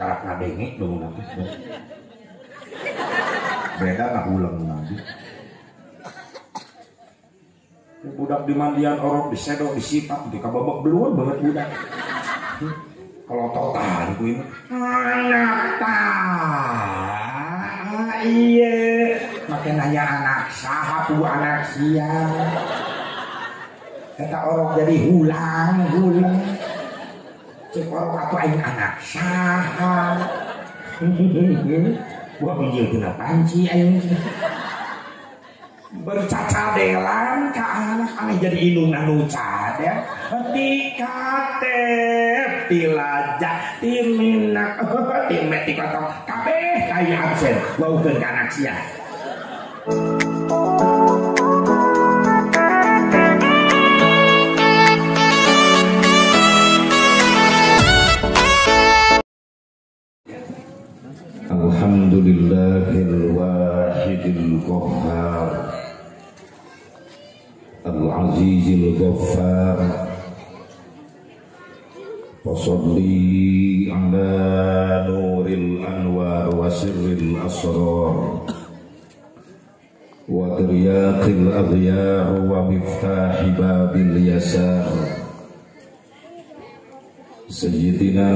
Karak ngadenge dong nanti. Beda ngahulang nanti. Budak di mandian orok disedok disipat di kababak beluar banget budak. Kalau totan ku ini anak ta iya makin nanya anak saha ku anak sia. Kata orok jadi hulang hulang. Cek orok atuh aing anak saha. Gua pinjil kena panci aing. Bercacadelan ka anak aneh jadi indung anu cadel ti katep ti lajak ti minak ti met ti kotong kabeh kayu absen waukeun ka anak sia. Alhamdulillahil wahidil qahhar al-azizil ghaffar fasalli ala nuril anwar wa sirril asrar wa tiryaqil aghyar wa miftahi babil yasar sayyidina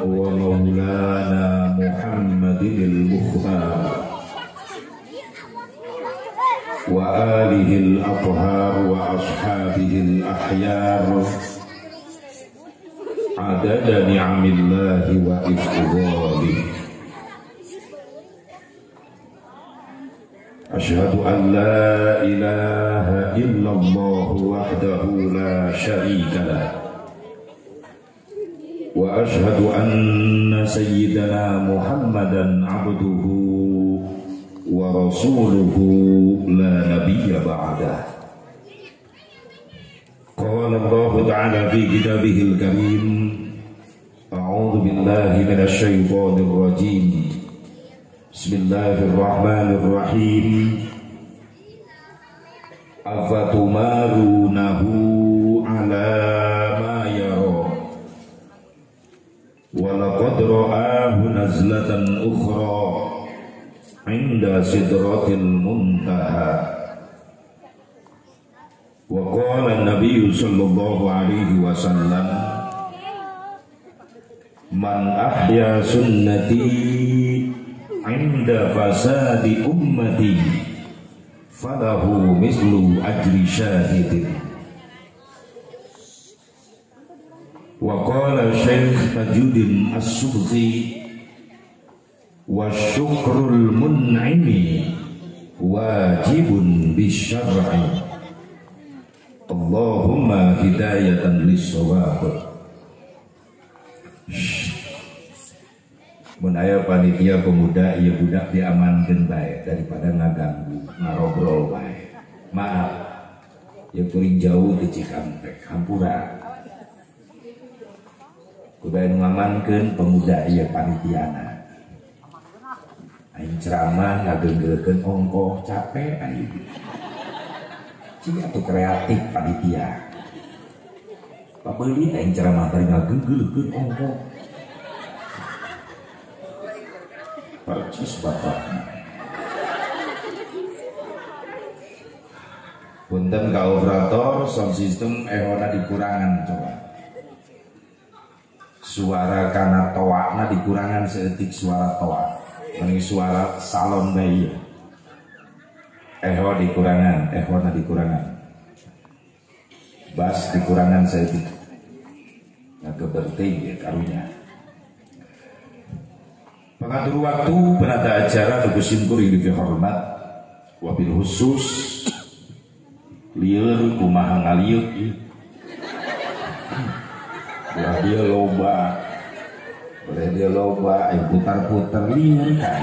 wa maulana Muhammadil Mukhtar wa alihi al-athhar wa ashabihi al-ahyar adada ni'amillahi wa ifdalihi. Asyhadu an la ilaha illallah wahdahu la syarika lah wa asyhadu anna sayyidana Muhammadan abduhu wa rasuluhu la nabiyya ba'dah. Qala Allah ta'ala fi kitabihil karim, a'udzu billahi minasy syaithanir rajim. Bismillahirrahmanirrahim. Afatumarunahu ala ma yara wa laqad ra'ahu nazlatan ukhra inda sidratil muntaha. Wa qala an-nabiy sallallahu alaihi wasallam, man ahya sunnati inda fasadi ummati falahu mislu ajri syahidin. Wa qala Syekh Tajuddin As-Subki, wa syukrul mun'imi wajibun bisyar'i. Allahumma hidayatan lissawab. Mun aya panitia pemuda ieu budak diamankeun bae daripada ngaganggu ngarobrol bae. Maaf, ieu kuring jauh di Cikampek, hampura. Kudu anu ngamankeun pemuda ieu panitiana. Aing ceramah ngageunggeulkeun ongkoh capek aing. Cing atuh kreatif panitia. Pabeuli aing ceramah bari ngageunggeulkeun ongkoh. Percis bapakna. Punten ka operator sound system ehona dikurangan coba. Suara kana toakna dikurangan seetik suara toak. Mending suara salon bayi. Eho dikurangan, ehona dikurangan. Bass dikurangan seetik. Nah keberting ya karunya. Pengatur waktu penata acara nuku simkuring dihormat wabil khusus lieur kumaha ngalieu ieu. Belah dia loba. Boleh dia loba, ayo putar-putar lieur kan.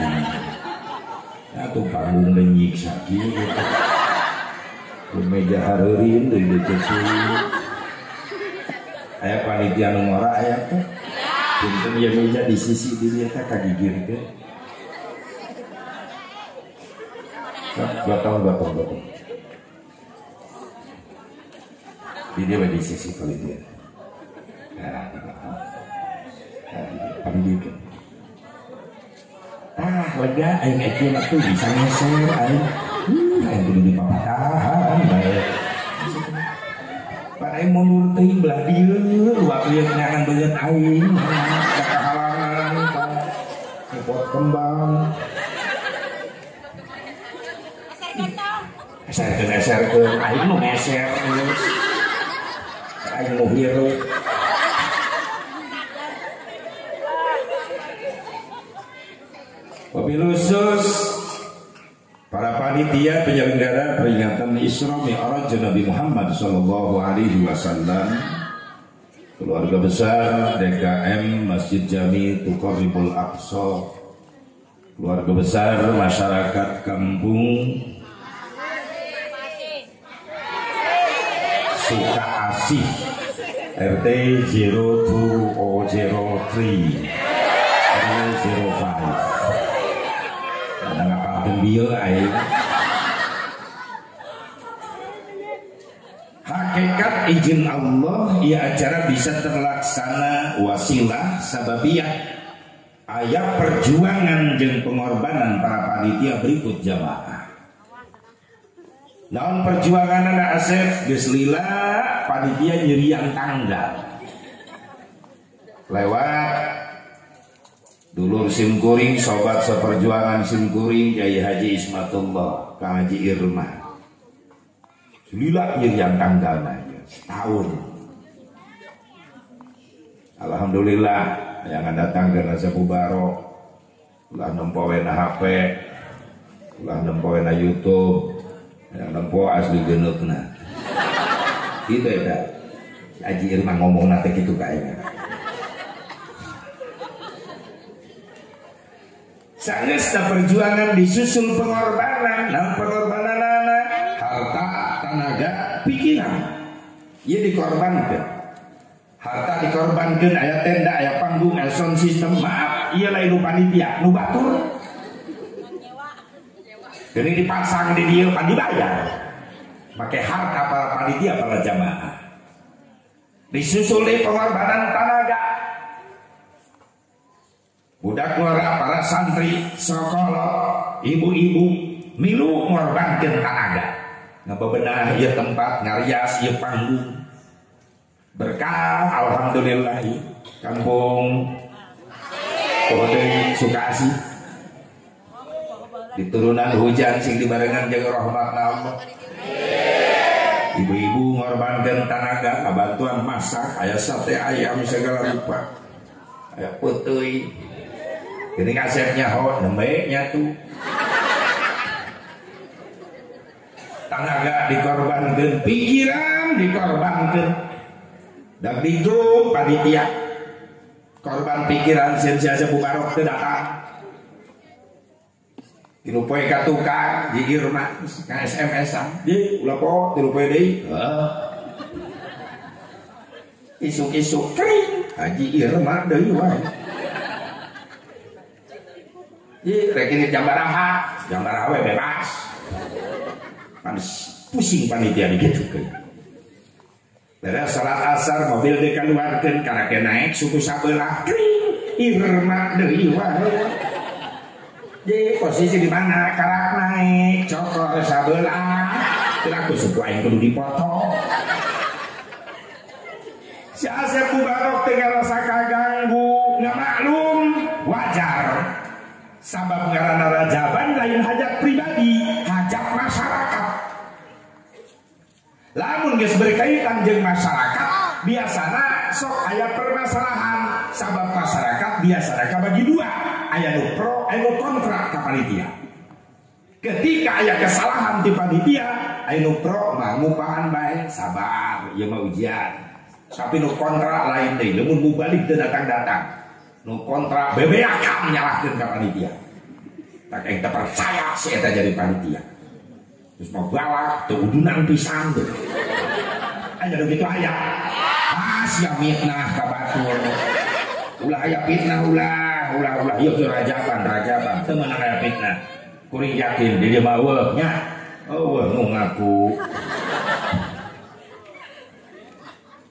Atuh panggung nyiksa kieu. Ku meja hareureun deui diceuceun. Aya panitia nu ngora aya teh. Punten ya meja di sisi di dia teh kagigirkeun. Gotong gotong gotong. Di dia di sisi panitia. Nah, digotong. Padidieukeun. Tah lega aing ekeun atuh bisa ngeser aing. Aing kudu dipapatahan bae. Pan aing mundur teuing belah dieu, luak lieu nyangan beungeut aing. Kahalangan pan. Pot kembang. Eserkeun aing nu ngeser. Aing nu hirup. Wabil khusus para panitia penyelenggara peringatan Isra Mi'raj Nabi Muhammad sallallahu alaihi wasallam, keluarga besar DKM Masjid Jami Tuqarribul Aqsa, keluarga besar masyarakat kampung Sukaasih RT 02003 005. Bieu aing. Hakikat izin Allah ya acara bisa terlaksana wasilah sababiyah aya perjuangan jeung pengorbanan para panitia berikut jamaah. Naon perjuanganna Asep geus lila panitia nyerian tanggal lewat dulur simkuring sobat seperjuangan simkuring Kiai Haji Ismatullah Kang Haji Irma lila nyerian tanggalna setahun. Alhamdulillah yang datang ke Asep Mubarok ulah nempo wena HP ulah nempo wena YouTube yang nempo asli geneukna gitu ya si Haji Irma ngomong nate gitu kayaknya. Sanggeus perjuangan disusul pengorbanan. Nah pengorbanan harta, tenaga, pikiran. Ieu dikorbankeun. Harta dikorbankeun aya tenda, aya panggung, aya sound system. Maaf, ieu lain nu panitia, nu batur. Geuning dipasang di dieu pan dibayar. Make harta para panitia, para jamaah. Disusul deui pengorbanan tenaga. Budak ngora para santri, sekolah, ibu-ibu milu ngorbankeun tanaga. Ngabebenah ieu tempat, ngarias ieu panggung. Berkah alhamdulillah kampung Pohon Sukaasih. Diturunan hujan sing dibarengan jaga rahmatna Allah. Ibu-ibu ngorbankeun tanaga, kabantuan masak, aya sate ayam segala rupa. Aya peuteuy. Jadi kasepnya ho nembe nyatu. Tanaga dikorbankeun, pikiran dikorbankeun. Dan ditu panitia korban pikiran sieun si Asep Mubarok teu datang. Tilu poe ka tukang di Irma ka SMS-an. Di ulah po tilu poe deui. Heeh. Isuk-isuk kering Haji Irma deui wae. Ih, rek ini jambaraha, jambaraha we bebas. Panis pusing panitia digitukeun. Beres salat asar mobil dikaluarkeun karake naik suku sabelah kring Irma deui wae. Jadi posisi di mana karak naik cokor sabelah. Teu suku aing kudu dipoto. Si Asep Mubarok teu ngarasa kaganggu, ngamaklum wajar. Sabab ngaranna rajaban lain hajat pribadi, hajat masyarakat. Lamun geus berkaitan jeung masyarakat, biasana sok aya permasalahan. Sabab masyarakat biasana kabagi dua, aya nu pro, aya nu kontra ka panitia. Ketika aya kesalahan di panitia, aya nu pro mah ngupahan bae, sabar, ieu mah ujian. Tapi nu kontra lain deui, lamun mubalik teu datang-datang. Nu kontra bebeakan nyalahkeun ka panitia. Tak aing teu percaya si eta jadi panitia. Terus mau balak teu udunan pisan teh. Aya nu kitu aya. Ah sia mitnah ka batur. Ulah aya fitnah ulah, ulah ulah ieu teu rajaban, rajaban teu meunang aya fitnah. Kuring yakin di dieu mah eueuh nya. Eueuh nu ngaku.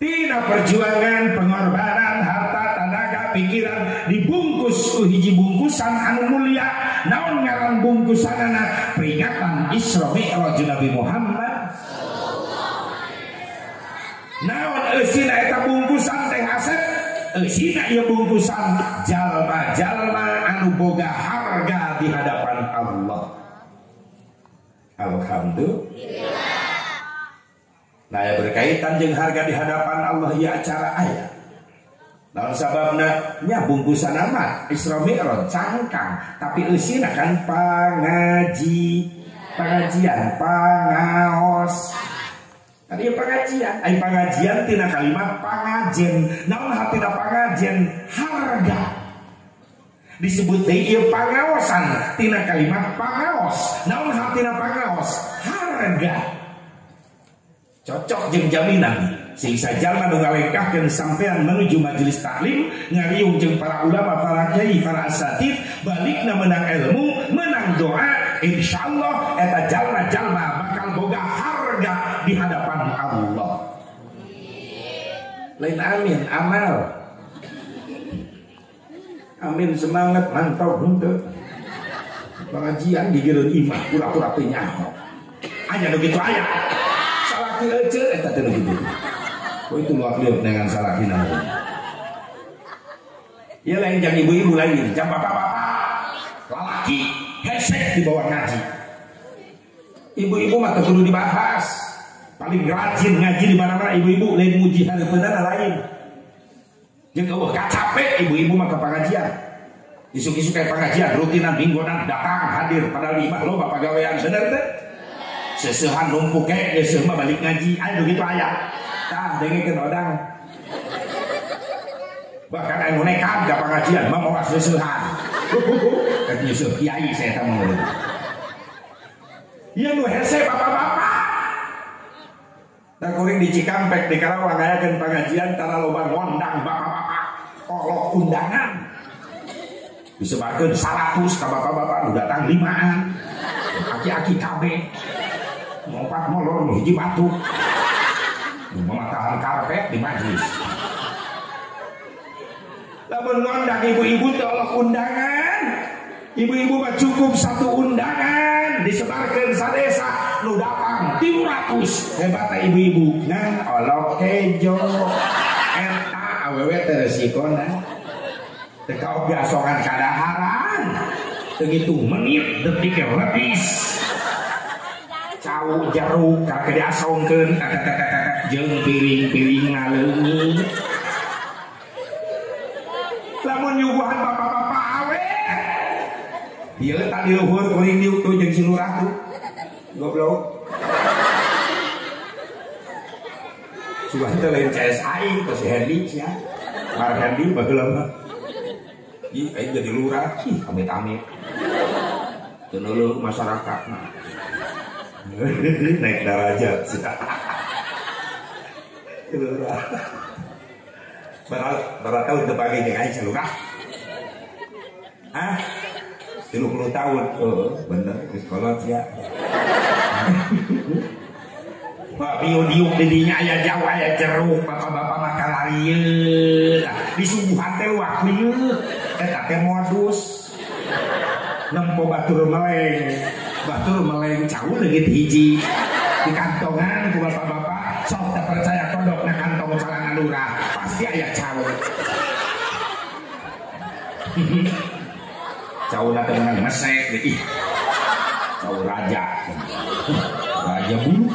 Tina Tina perjuangan, pengorbanan, harta, tenaga, pikiran dibungkus ku hiji bungkusan anu mulia. Naon ngaran bungkusanana? Peringatan Isra Mi'raj Nabi Muhammad. Naon eusina eta bungkusan teh Asep? Eusina ieu bungkusan jalma-jalma anu boga harga di hadapan Allah. Alhamdulillah. Nah, ya berkaitan jeung harga di hadapan Allah ya acara aya. Naon sababna? Nya bungkusan amat Isra Mi'raj cangkang, tapi eusina kan pengajian, pangaos. Tadi pengajian, ai pengajian tina kalimat pangajen. Naon hartina pangajen? Harga. Disebut deui ieu pangaosan tina kalimat pangaos. Naon hartina pangaos? Harga. Cocok jeung jaminan sing sajalma nu ngalengkahkeun sampean menuju majelis taklim, ngariung jeung para ulama, para kiai, para asatid, balikna menang ilmu, menang doa, insyaallah eta jalma-jalma bakal boga harga di hadapan Allah. Lain amin, amal. Amin semangat mantap henteu. Pengajian digireun imah pura-pura teu nyaho. Aya nu kitu aya. Salaki ece eta teh nu kitu. Oh itu luak liuk dengan salakina. Ya lain jang ibu-ibu lain, jang bapak-bapak. Lalaki hesek dibawa ngaji. Ibu-ibu mah teu kudu dibahas. Paling rajin ngaji di mana-mana ibu-ibu, lain muji hareupeunana lain. Jeung eueuh kacape ibu-ibu mah ka pengajian. Isuk-isuk kayak pengajian rutinan mingguan datang hadir padahal imah loba pagawean bener teh. Seseuhan numpuk ge geus mah balik ngaji aya kitu aya. Tah dengekeun odang. Bahkan anu nekat ka pengajian mah moal seseuhan. Rek nyeuseut kiai saya eta mah. Ieu nu hese bapak-bapak. Tah kuring di Cikampek di Karawang ngayakeun pengajian tara loba ngondang bapak-bapak kolok undangan. Disebarkeun 100 ka bapak-bapak nu datang 5an. Aki-aki kabeh. Ngompat molor nu hiji batuk. Nu mamatahan karpet di majlis. Lamun ngondang ibu-ibu teh olok undangan. Ibu-ibu mah cukup satu undangan disebarkeun sadesa nu datang 300. Hebat ibu-ibu ngan olok kejo. Eta awewe teh resikona. Teu kaoge asongan kadaharan. Teu ngitung menit detik lebis. Cau jeruk ka diasongkeun jeung piring-piring ngaleungit. Lamun nyuguhan bapak-bapak awe ieu tadi luhur kuring diuk tuh jeung si lurah tuh. Goblok. Sugan teh lain CS aing teh si Hendi sia. Mar Hendi baheula mah. Ih aing jadi lurah, ih amit-amit. Teu neuleuh masyarakat mah. Naik derajat sia. Lurah. Berapa tahun teu pagi jeung aing lurah? Hah? 30 tahun. Oh, bener geus kolot sia. Pak bieu diuk di dinya aya jauh aya jeruk, bapak-bapak mah kalarieun. Disuguhan teh luak lieu. Eta teh modus. Nempo batur meleng. Batur meleng cau leungit hiji. Di kantongan ku bapak-bapak sok teu percaya kodokna kantong calana lurah, pasti aya cau. Cau na teh menang mesek ih. Cau raja. Raja bulu.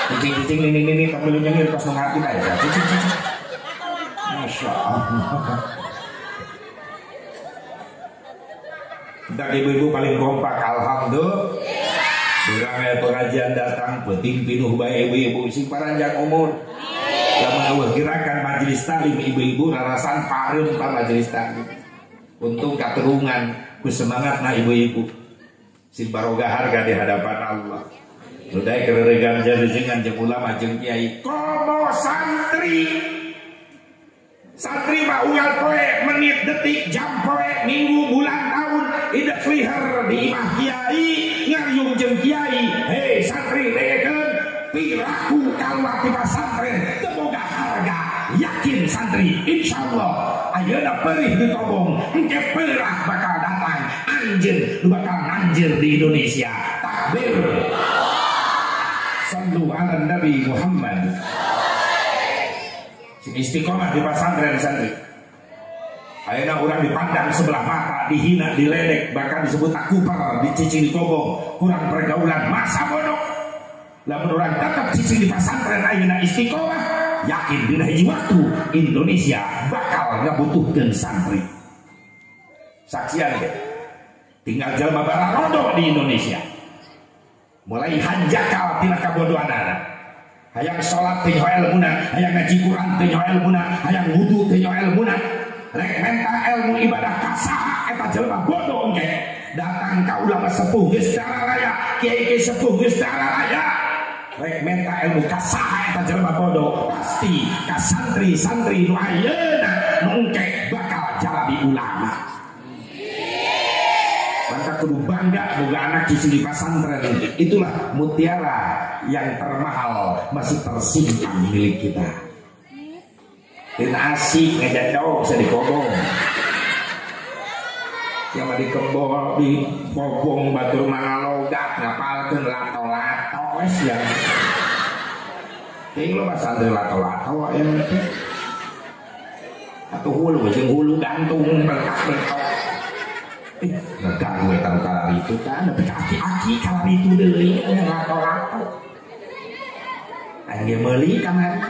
Cicing-cicing nini-nini pemilu nyengir pas ngerti aja. Cicing-cicing. Masya Allah. Dan ibu-ibu paling kompak, alhamdulillah. Durang aya pengajian datang, penting pinuh bae ibu-ibu sing paranjang umur. Lamun eueuh gerakan majelis taklim ibu-ibu rarasan pareum ka majelis taklim. Untung katerungan ku semangatna ibu-ibu. Sing baroga harga di hadapan Allah. Nu daek reregan jarejengan jeung ulama jeung kiai. Komo santri. Santri mah unggal poe, menit, detik, jam poe, minggu, bulan, tahun idek liher di imah kiai, ngariung jeung kiai. Hei santri dengekeun piraku kaluar ti pasantren teu boga harga. ngabutuhkeun santri. Insyaallah ayeuna perih di kobong, engke perah bakal datang, anjeun nu bakal nganjir di Indonesia. Takbir. Sallu ala Nabi Muhammad. Sing istiqomah di pesantren santri. Ayeuna urang dipandang sebelah mata, dihina, diledek, bahkan disebut akuper, dicicing di kobong, kurang pergaulan, masa bodoh. Lamun urang tetap cicing di pesantren ayeuna istiqomah, yakin dina hiji waktu Indonesia bakal ngabutuhkeun santri. Saksian ge. Tinggal jelema bararodo di Indonesia. Mulai hanjakal tina kabodohanana. Hayang salat teu nyaho elmuna, hayang ngaji Quran teu nyaho elmuna, hayang wudu teu nyaho elmuna. Rek menta ilmu ibadah ka saha eta jelema bodoh engke. Datang ka ulama sepuh geus raya, kiai-kiai sepuh geus raya. Rek menta ilmu ka saha eta jelema bodoh, pasti ka santri-santri nu ayeuna nu engke bakal jadi ulama. Maka kudu bangga boga anak cicing di pesantren. Itulah mutiara yang termahal masih tersimpan milik kita. Din asik ngejadok bisa dikobong. Yang dikebol di kobong batur mangalogat ngapalkeun lato-lato wes ya. Ting lo santri lato-lato ya. Atuh hulu jeung hulu gantung berkak-berkok. Ngeganggu eta nu kalari itu kan, tapi aki-aki kalari itu deui lato-lato. Aing ge meuli kamari.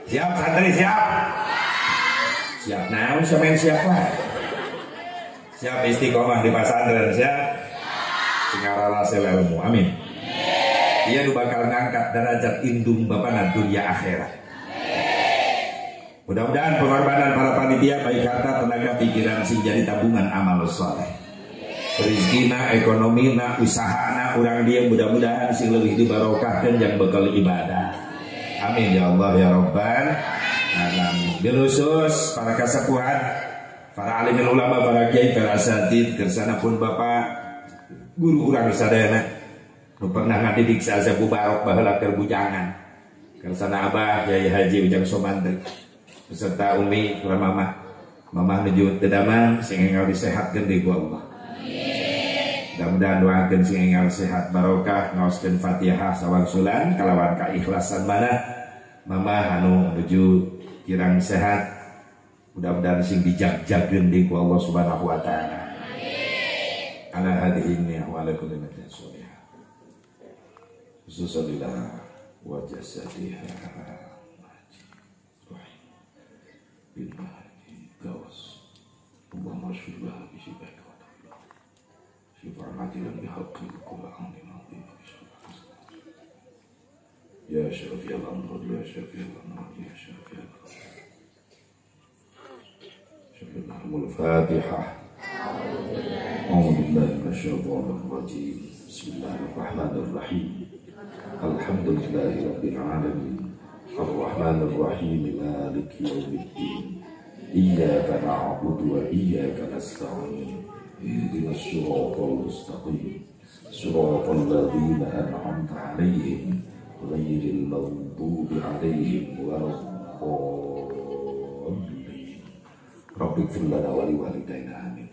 Siap santri siap. Siap naon semen siap lah. Siap istiqomah di pesantren siap. Sing ngaralase ilmu. Amin. Ieu nu bakal ngangkat derajat indung bapana dunia akhirat. Mudah-mudahan pengorbanan para panitia baik harta, tenaga, pikiran sing jadi tabungan amal soleh. Rezekina, ekonomina, usahana urang dia mudah-mudahan sing leuwih dibarokahkeun jang bekal ibadah. Amin ya Allah ya Rabbal alamin. Bil khusus para kasepuhan, para alimin ulama, para kiai, para asatid, kersana pun bapak guru urang sadayana nu pernah ngadidik saasa bubarok baheula keur bujangan. Kersana abah Kiai Haji Ujang Somantri beserta umi kurang mamah. Mamah nuju teu damang sing enggal disehatkeun deui ku Allah. Mudah-mudahan doakeun sing enggal sehat barokah, ngaoskeun Fatihah sawangsulan kalawan kaikhlasan mana mamah anu nuju kirang sehat, mudah-mudahan sing dijag-jagkeun deui ku Allah Subhanahu wa taala. Ala hadhihi niyyah wa ala kulli niyyatin sholihah. Khususanillah wa jasadiha bil mahdi gawas Allahumma shfiha bi shifaika wa tawfiq shifa ajilan bi haqqi al-Qur'an al-azim ya shafi al-amrad ya shafi al-amrad ya shafi al-amrad shafi al-Fatihah. A'udzu billahi minasyaitonir rajim. Bismillahirrahmanirrahim. Alhamdulillahi rabbil alamin. الرحمن الرحيم مالك يوم الدين إياك نعبد وإياك نستعين اهدنا الصراط المستقيم صراط الذين أنعمت عليهم غير المغضوب عليهم ولا الضالين رب اغفر لنا ولوالدينا آمين.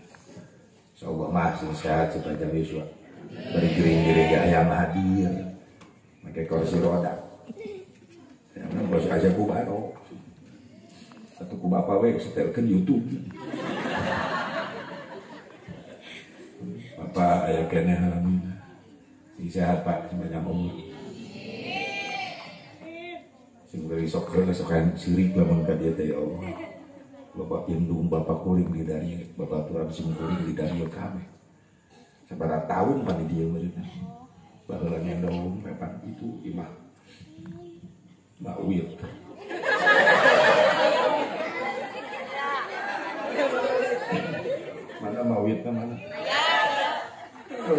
Insyaallah mah sing sehat sepanjang yuswa. Bari gering-gering ayam hadir make kursi roda. Ya, bos aja ku baro. Atau ku bapak we setelkeun YouTube. Bapak aya keneh alhamdulillah. Sing sehat Pak, sing banyak umur. Sing beri sok heula sok hayang sirik lamun ka dieu teh ya Allah. Bapak indung bapak kuring di dari bapak aturan sing kuring di dari kabeh. Sabaraha tahun pan di dieu meureun. Baheula ngendong papan itu imah. Mbak Wit. Mana Mbak Witnya mana?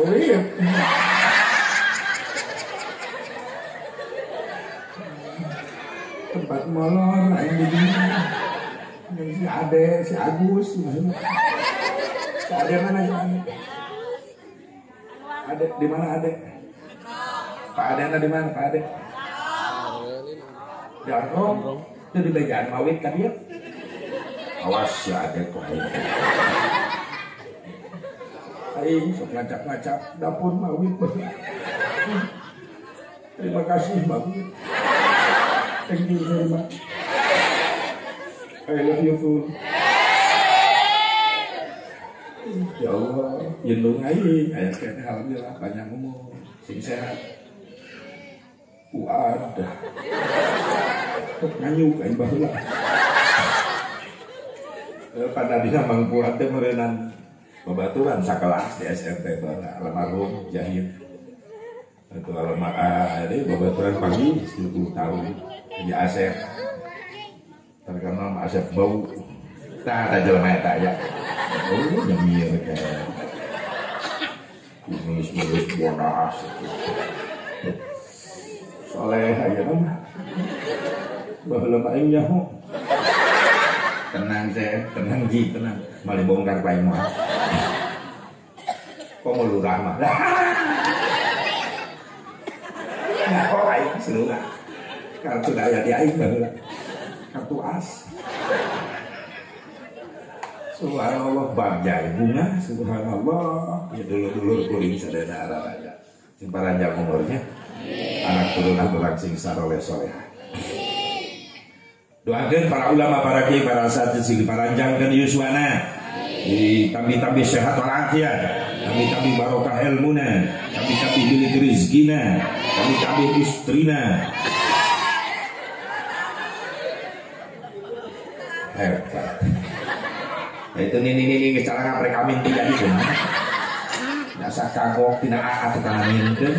Wit. Tempat molor ini si Ade, si Agus, si Ade mana si Ade? Ade di mana Ade? Pak Ade di mana Pak Ade? Di Arong. Itu di bejaan mawit kan dia. Awas ya Ade kok aing. Aing sok ngacap-ngacap dapur mawit. Terima kasih mawit. Thank you very much. I love you full. Ya Allah, yendung aing aya keneh alhamdulillah panjang umur, sing sehat. Fuad. Tok nganyuk aing baheula. Pada dina Mang Fuad teh meureunnan babaturan sakelas di SMP baheula almarhum Jahid. Atau almarhum deui babaturan panggih 10 tahun di Asep. Terkenal Asep bau. Tah tah jelema eta ya. Oh, nyemir kayak kumis mulus bodas. Soleh aja mah. Baheula mah aing nyaho. Tenang saya, tenang ji, tenang. Malah dibongkar ku aing mah. Kok mau lurah mah. Nyaho aing selurah. Kartu daya di aing baheula. Kartu as. Subhanallah bagja bunga, subhanallah. Ya dulur-dulur kuring sadayana araraja. Sing paranjang umurnya. Anak turunan urang sing saroleh soleha. Doakeun para ulama, para kiai, para asatidz sing diparanjangkeun yuswana. Ditambi-tambi sehat walafiat, tambi-tambi barokah ilmuna, tambi-tambi milik rezekina, tambi-tambi istrina. Hebat. Nah, itu nini-nini cara ngaprek amin tidak di sana. Dasar kagok tina aa tukang aminkeun.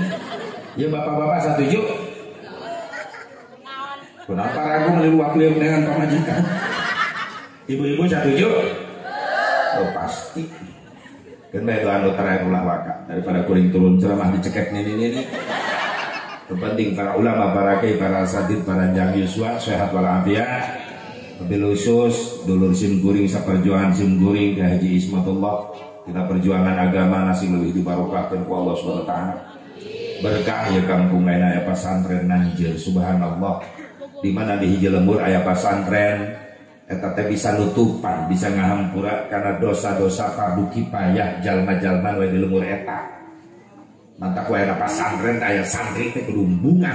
Ya bapak-bapak setuju? Kenapa ragu meliwak-liwak dengan pamajikan? Ibu-ibu setuju? Oh pasti. Kan bae anu terakhir ulah waka daripada kuring turun ceramah dicekek nini-nini. Terpenting para ulama, para kiai, para asatidz, para jang yuswa sehat walafiat. Lebih khusus dulur sim kuring saperjuangan sim kuring ke Haji Ismatullah kita perjuangan agama nasi lebih dibarokahkan ku Allah Subhanahu wa taala. Berkah ya kampung lain aya pasantren nanjir subhanallah. Di mana di hiji lembur aya pasantren eta teh bisa nutupan, bisa ngahampura karena dosa-dosa fardu kifayah jalma-jalma we di lembur eta. Mantak we aya pasantren aya santri teh kudu bungah.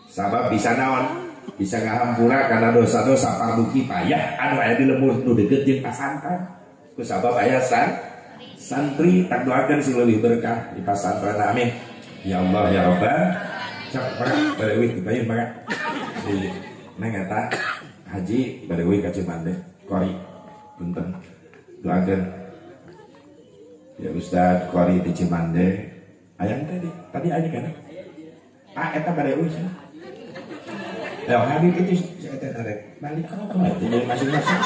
Sabab bisa naon? Bisa ngahampura karena dosa-dosa fardu kifayah anu aya di lembur nu deukeut jeung pasantren. Ku sabab aya santri tak doakeun sing leuwih berkah di pasantren. Amin. Ya Allah ya Rabbal. Cak mangga bade euy dibayar mangga. Si neng eta haji bade euy ka Cimande kori punten. Doakeun. Ya Ustaz kori di Cimande. Ayang tadi, tadi aya kana. Ah eta bade euy cenah. Ya hadir itu saya tarik balik oh jadi masing-masing.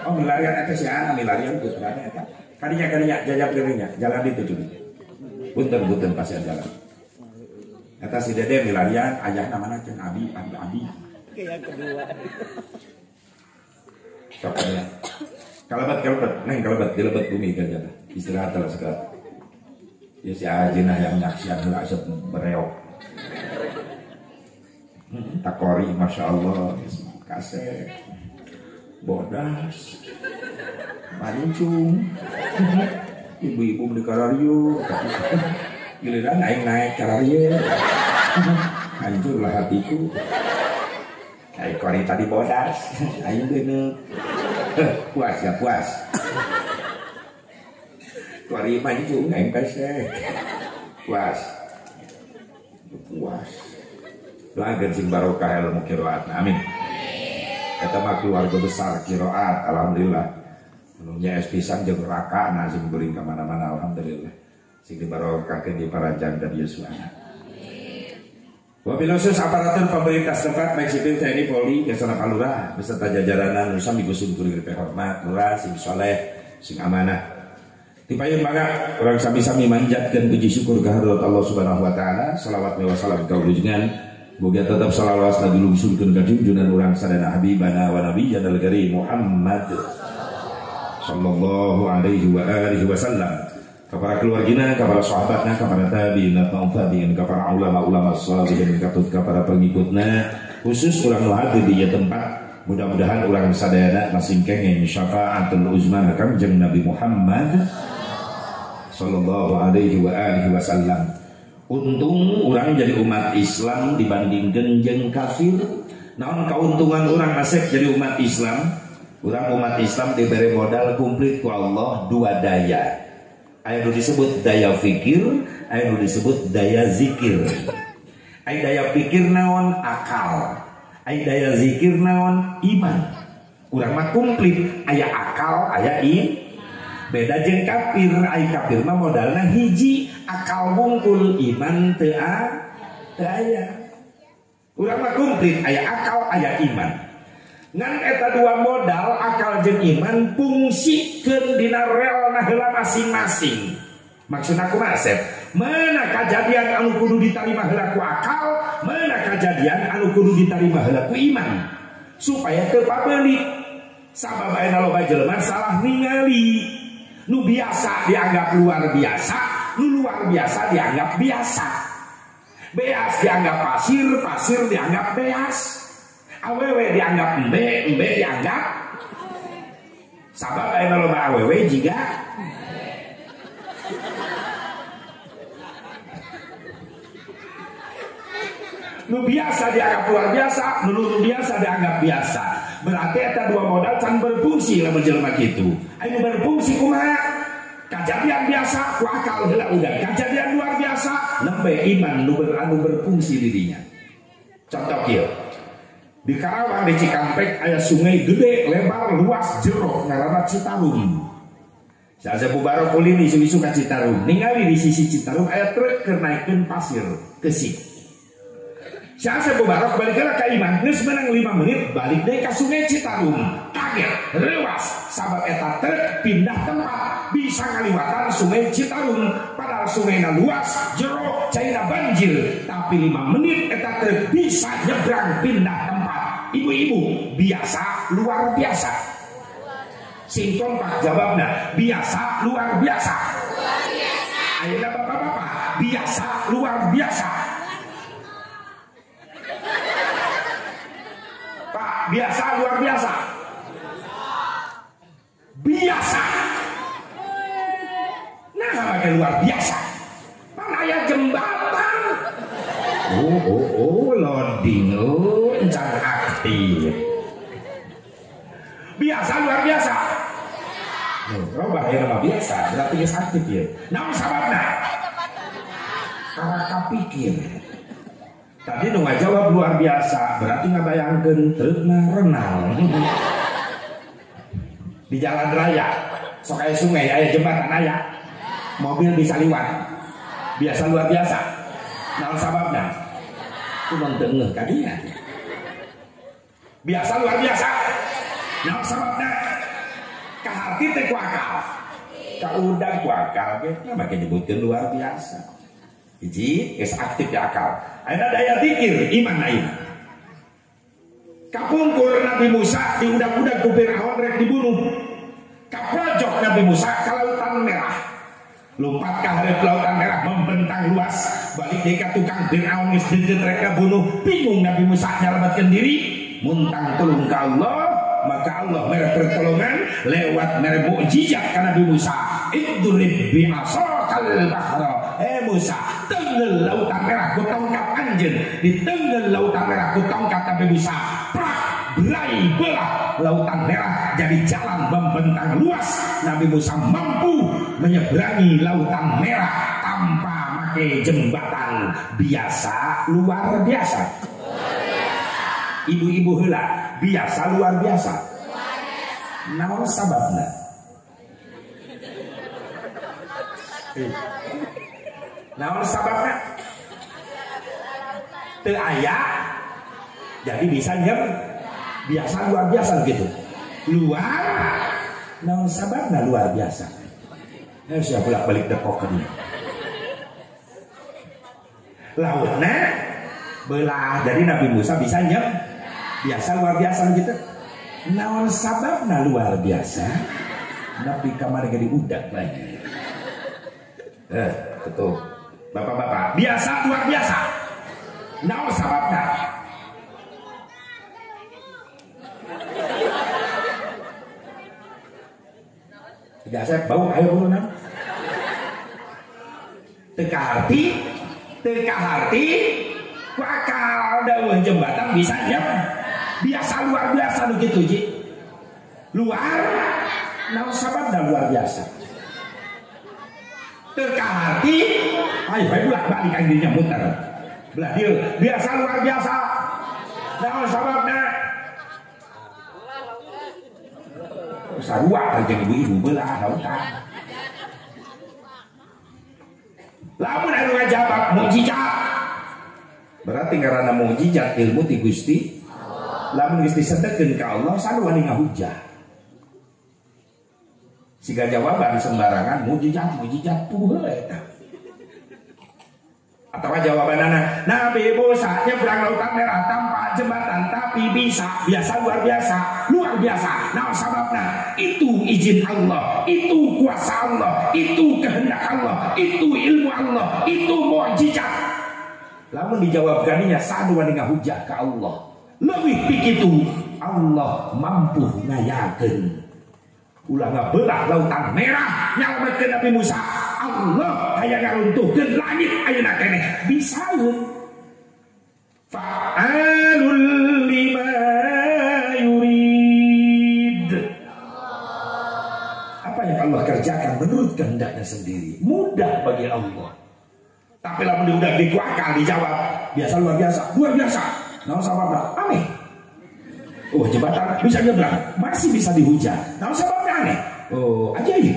Oh milarian eta si ana milarian putrana eta. Kadinya kadinya jajab dirinya jalan itu cuy. Punten-punten pasien jalan. Eta si Dede milarian ayahna mana cenah Abi Abi Abi. Yang kedua. Sok ya. Kalabat kalabat neng kalabat dilebet bumi kan jatah. Istirahat lah segala. Ya si Ajinah yang nyaksian heula asup bereok. Takori masya Allah kasep bodas mancung ibu-ibu di karario giliran aing naik karario hancurlah hatiku. Aing kori tadi bodas aing bener puas ya puas kori mancung aing pesek puas puas. Doakeun sing barokah ilmu qiraat. Amin. Eta mah keluarga besar qiraat alhamdulillah. Anu nya es pisan jeung raka na sing guring ka mana-mana alhamdulillah. Sing dibarokahkeun di paranjang dan yuswana. Wabil khusus aparatur pemerintah setempat baik sipil TNI Polri jasana Palurah beserta jajaranan nu sami gusim kuring hormat lurah sing soleh sing amanah. Tipayun mangga urang sami-sami manjatkeun puji syukur ka hadrat Allah Subhanahu wa taala. Salawat wa salam ka junjungan. Boga tetap salawat dilungsurkeun ka junjungan urang sadana habibana wa nabiyyana al-karim Muhammad sallallahu alaihi wa alihi wasallam. Kepada keluargina, kepada sahabatna, kepada tabi'in, tabi'in, kepada ulama-ulama sholihin, katut kepada pengikutna, khusus urang nu hadir di tempat. Mudah-mudahan urang sadayana masing kenging syafaatul uzma Kangjeng Nabi Muhammad sallallahu alaihi wa alihi wasallam. Untung urang jadi umat Islam dibandingkeun jeung kafir. Naon kauntungan urang asep jadi umat Islam? Urang umat Islam diberi modal komplit ku Allah dua daya. Aya nu disebut daya fikir, aya nu disebut daya zikir. Aya daya pikir naon akal. Aya daya zikir naon iman. Urang mah komplit, aya akal, aya iman. Beda jeung kafir, aya kafir mah modalna hiji, akal wungkul, iman teu aya. Urang mah komplit, aya akal, aya iman. Ngan eta dua modal akal jeung iman fungsikeun dina relna heula masing-masing. Maksudna kumaha Asep? Mana kajadian anu kudu ditarima heula ku akal, mana kajadian anu kudu ditarima heula ku iman, supaya teu pabeuli. Sabab ayeuna loba jelema salah ningali. Nu biasa dianggap luar biasa, nu luar biasa dianggap biasa. Beas dianggap pasir, pasir dianggap beas. Awewe dianggap embe, embe dianggap. Sabab ayeuna loba awewe jiga nu biasa dianggap luar biasa, nu biasa dianggap biasa. Berarti eta dua modal can berfungsi lamun jelema kitu. Anu berfungsi kumaha? Kajadian biasa ku akal heula udah. Kajadian luar biasa nembe iman nu anu berfungsi di dinya. Contoh kieu. Di Karawang di Cikampek aya sungai gede, lebar, luas, jero ngaranna Citarum. Saya bubarok ulin isu-isu ka Citarum. Ningali di sisi Citarum aya truk keur naikeun pasir kesik. Saya bubarok balik ka imah geus menang 5 menit balik deui ka sungai Citarum. Kaget, reuas sabab eta truk pindah tempat bisa ngaliwatan sungai Citarum padahal sungaina luas, jero, caina banjir, tapi 5 menit eta truk bisa nyebrang pindah tempat. Ibu-ibu, biasa luar biasa. Sing kompak jawabna, biasa luar biasa. Luar biasa. Ayeuna bapak-bapak, biasa luar biasa. Pak, biasa luar biasa. Biasa. Nah, pakai luar biasa. Pan aya jembatan. Oh, loading. Oh, encan aktif. Biasa luar biasa. Robah ya nama biasa, berarti geus aktif ya. Naon sababna? Karena kapikir. Tadi nu ngajawab luar biasa, berarti ngabayangkeun treukna renang. Di jalan raya, sok aya sungai, aya jembatan aya. Mobil bisa liwat. Biasa luar biasa. Naon sababna? Kumaha teu ngeuh ka dinya. Biasa luar biasa. Naon sababna? Kaharti teh ku akal. Kaudang ku akal ge, make nyebutkeun luar biasa. Hiji, geus aktif di akal. Ayeuna daya pikir iman ayeuna. Kapungkur Nabi Musa diudak-udak ku Firaun rek dibunuh. Kapojok Nabi Musa ka lautan merah. Lompat ka hareup lautan merah membentang luas. Balik deui ka tukang Firaun geus deukeut rek bunuh. Bingung Nabi Musa nyalametkeun diri, muntang tulung ka Allah, maka Allah mere pertolongan lewat mere mukjizat ka Nabi Musa. Idrib bi asakal bahra. Musa, tenggel lautan merah ku tongkat anjeun. Di tenggel lautan merah ku tongkat Nabi Musa. Prak, berai belah lautan merah jadi jalan membentang luas. Nabi Musa mampu menyeberangi lautan merah tanpa make jembatan. Biasa luar biasa. Ibu-ibu heula, biasa luar biasa. Naon sababna? Naon sababna? Teu aya jadi bisa nyem biasa luar biasa gitu. Luar naon sababna luar biasa. Saya bolak-balik depok ke dia. Lautna belah jadi Nabi Musa bisa nyem biasa luar biasa gitu. Naon sababna luar biasa? Nabi kamar jadi udak lagi. Betul. Bapak-bapak, biasa luar biasa. Naon sababna? Biasa bau ayo urunan. Teka harti, bakal daun jembatan bisa ya. Biasa luar biasa nu kitu ji. Luar, naon sababna luar biasa. Teka harti, ayo bae bolak balik anjingnya muter. Belah dieu, biasa luar biasa. Naon sababna? Sarua jeung ibu-ibu belah lautan. Lamun anu ngajawab mukjizat. Berarti karena mukjizat ilmu ti Gusti. Lamun geus disedekeun ka Allah sarua wani ngahujah. Siga jawaban sembarangan mukjizat mukjizat puguh eta. Atau jawabanana Nabi Musa nyebrang lautan merah tanpa jembatan tapi bisa, biasa luar biasa, luar biasa. Nah sababna itu izin Allah, itu kuasa Allah, itu kehendak Allah, itu ilmu Allah, itu mukjizat. Lamun dijawab ganinya sadu wani ngahujah ka Allah. Leuwih ti kitu Allah mampu ngayakeun. Ulah ngabelah lautan merah nyalametkeun Nabi Musa. Allah hayang ngaruntuhkeun langit ayeuna keneh bisaeun. Fa'alul lima yurid. Apa yang Allah kerjakan menurut kehendaknya sendiri mudah bagi Allah. Tapi lamun udah dikuakal dijawab biasa luar biasa, luar biasa. Naon sababna? Aneh. Oh jembatan bisa nyebrang, masih bisa dihujat. Naon sababna aneh? Oh ajaib.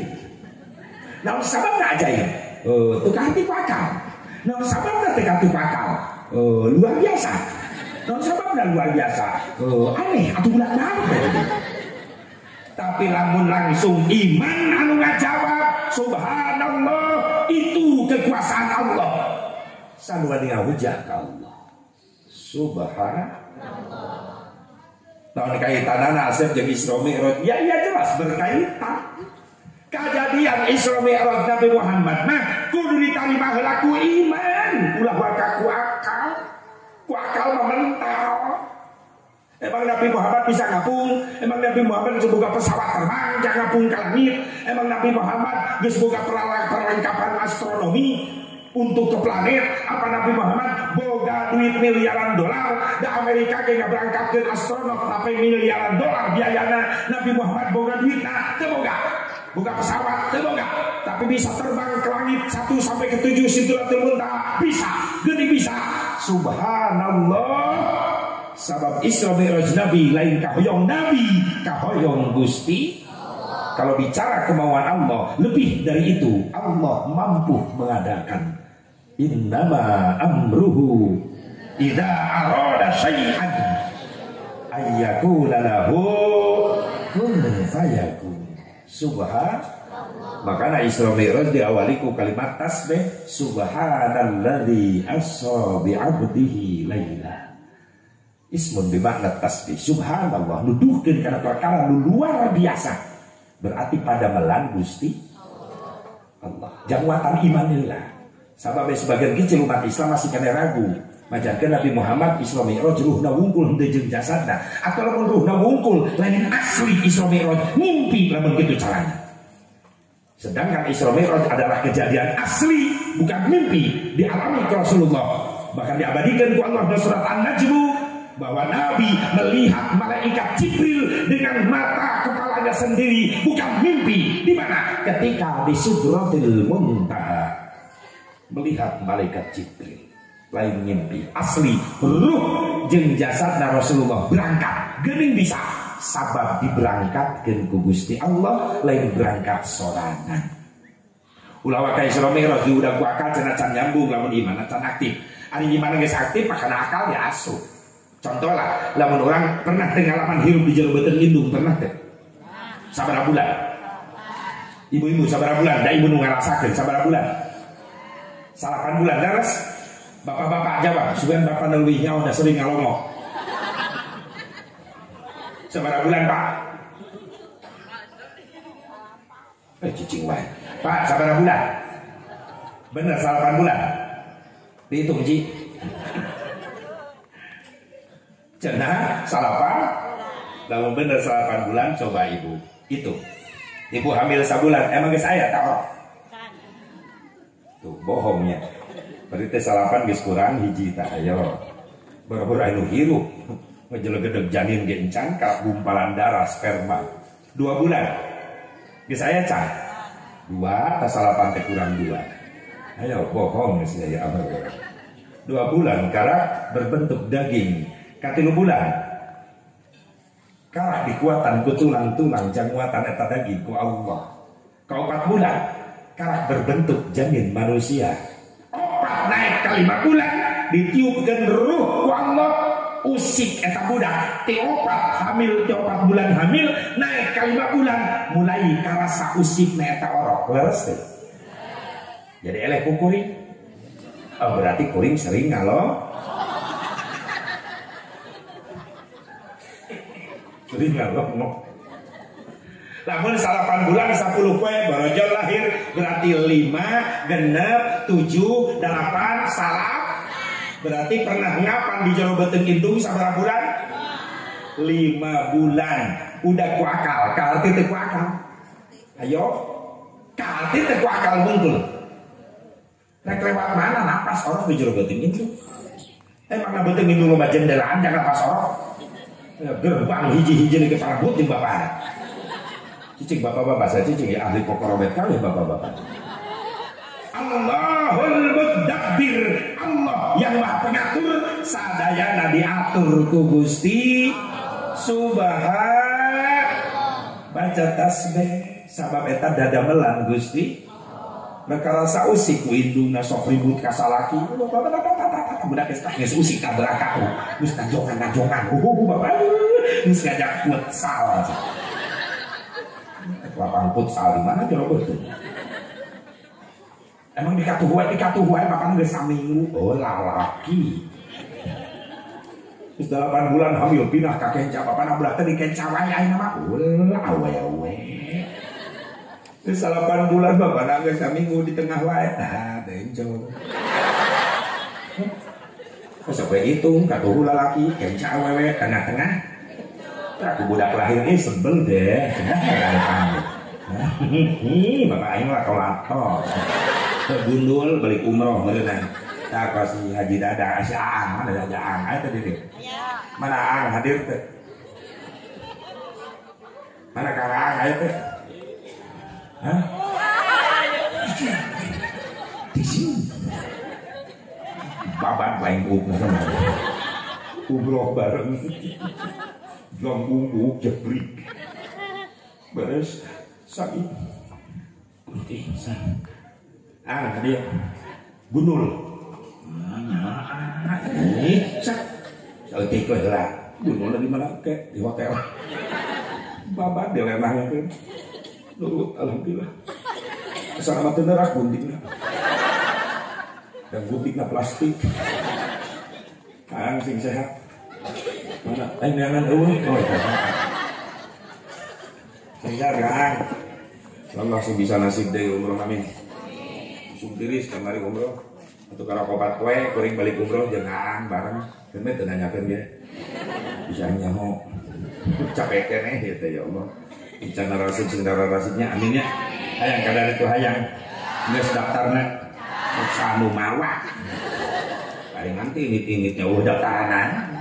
Naon sababna ajaib? Oh teu kahati akal. Naon sababna teu kahati akal? Oh luar biasa. Naon sababna luar biasa? Oh aneh atuh bulat banget. Tapi lamun langsung iman anu ngajawab subhanallah itu kekuasaan Allah. Sarua ngahujah ka Allah. Subhanallah. Tahun kaitanana Asep jeung Isra Mi'raj. Ya iya jelas berkaitan. Kejadian Isra Mi'raj Nabi Muhammad mah kudu ditarima heula ku iman, ulah waka ku akal. Ku akal mah mental. Emang Nabi Muhammad bisa ngapung? Emang Nabi Muhammad geus boga pesawat terbang jangan ngapung ka langit? Emang Nabi Muhammad geus boga perlengkapan astronomi untuk ke planet? Apa Nabi Muhammad boga duit miliaran dolar? Da Amerika ge ngaberangkatkeun astronot sampai miliaran dolar biayana. Nabi Muhammad boga duitna teu boga. Boga pesawat teu boga, tapi bisa terbang ke langit 1 sampai ke 7 Sidratul Muntaha. Bisa, geuning bisa. Subhanallah. Sabab Isra Mi'raj Nabi lain kahoyong Nabi, kahoyong Gusti. Kalau bicara kemauan Allah, lebih dari itu Allah mampu mengadakan. Innama amruhu idza arada syai'an ayyakuna lahu kun fayakun. Subhanallah. Makanya Isra Mi'raj diawali ku kalimat tasbih subhanalladzi asra bi 'abdihi laila. Ismun bimakna tasbih. Subhanallah nuduhkeun kana perkara nu luar biasa. Berarti pada melan Gusti Allah. Jangwatan imanillah. Sabab sebagian kecil umat Islam masih kena ragu. Majarkeun Nabi Muhammad Isra Mi'raj ruhna wungkul henteu jeung jasadna. Atau lamun ruhna wungkul lain asli Isra Mi'raj, ngimpi lamun kitu carana. Sedangkan Isra Mi'raj adalah kejadian asli, bukan mimpi, dialami ke Rasulullah. Bahkan diabadikan ku Allah dalam surat An-Najm bahwa Nabi melihat malaikat Jibril dengan mata kepalanya sendiri, bukan mimpi. Di mana? Ketika di Sidratil Muntaha melihat malaikat Jibril, lain mimpi asli. Ruh jeung jasadna Rasulullah berangkat, geuning bisa sabab diberangkatkeun ku Gusti Allah, lain berangkat sorangan. Ulah wae Isra Mi'raj diudag ku akal cenah can nyambung, lamun iman can aktif. Ari iman geus aktif maka akal ya asup. Contoh lah, lamun orang pernah pengalaman hirup di jero beuteung indung, pernah teh? Sabaraha bulan? Ibu-ibu sabaraha bulan? Da ibu nu ngarasakeun sabaraha bulan? 8 bulan daras. Bapak-bapak jawab, sugan bapak leuwih nyaho da sering ngalongok. Sabaraha bulan, Pak? Cicing wae. Pak, sabaraha bulan? Bener 8 bulan. Dihitung Ji. Cenah salapan. Lamun bener 8 bulan coba ibu. Itu. Ibu hamil sabulan emang geus aya ta orok? Tuh bohongnya. Berarti teh salapan geus kurang hiji tah ayo. Boro-boro anu hirup. Ngejelegedeg janin ge encan ka gumpalan darah sperma. 2 bulan. Geus aya can. 2 tah salapan teh kurang 2. Ayo bohong geus aya abah. 2 bulan karak berbentuk daging. Ka 3 bulan karak dikuatan ku tulang-tulang janguatan eta daging ku Allah. Ka 4 bulan karak berbentuk janin manusia. 4 naik ke 5 bulan ditiupkeun ruh ku Allah usik eta budak. Ti 4 hamil, ti 4 bulan hamil naik ke 5 bulan mulai karasa usikna eta orok. Leres teh. Jadi eleh ku kuring. Oh, berarti kuring sering ngalo. Sering ngalo. Lamun 8 bulan 10 poe borojol lahir berarti 5 genep 7 8 salap. Berarti pernah ngapan di jero beuteung indung sabaraha bulan? 5 bulan. Udah ku akal, kaarti teu ku akal. Ayo, kaarti teu ku akal bungkul. Rek lewat mana napas orok di jero beuteung indung? Emang beuteung indung loba jendelaan jangan napas orok. Gerbang hiji-hiji di keparabut jeung bapak. Cicing bapak-bapak saya cicing ya ahli kokorobet kali bapak-bapak. Allahul Mudabbir, Allah yang Maha Pengatur, sadayana diatur ku Gusti Subhan. Baca tasbih sabab eta dadamelan Gusti. Maka rasa usik ku indungna sok ribut ka salaki. Bapak budak geus geus usik ka belakang. Geus najongan-najongan. Bapak geus ngajak futsal. Lapang futsal di mana jero beuteung? Emang dikatuh wae makan geus saminggu. Oh lalaki. Geus 8 bulan hamil pindah ka kenca bapana budak teh di kenca wae ayeuna mah. Ulah awewe. Geus 8 bulan bapana geus saminggu di tengah wae. Tah benjol. Geus sampe hitung katuh lalaki kenca awewe tengah-tengah. Aku budak lahir ini sebel deh. Bapak aing lah kolato. Gundul balik umroh meureunna. Tah kasih Haji Dada, si Aang, mana Haji Aang aya tadi deh. Mana Aang hadir teh? Mana Kang Aang aya teh? Hah? Di sini. Babat lain umroh. Umroh bareng. Jong bumbu jebrik. Beres sakit. Putih sah. Ah dia gundul. Ini sak. Saeutik we heula. Gundul di mana ke? Di hotel. Babat dilenangkeun. Nurut alhamdulillah. Asal mah teu nerak guntingna. Dan guntingna plastik. Kang sing sehat. Mana? Jangan eueuh. Oh. Sehat Kang. Allah sing bisa nasib deui umroh amin. Usum tiris kamari umroh. Atuh karakopat poe kuring balik umroh jeung Aang bareng. Keun teu nanyakeun ge. Bisa nyaho. Capek keneh ieu teh ya Allah. Encan rasib sing rasibnya amin nya. Hayang kadar itu hayang. Geus daftarna. Sok anu mawa. Paling nanti init-initnya eueuh daftaran.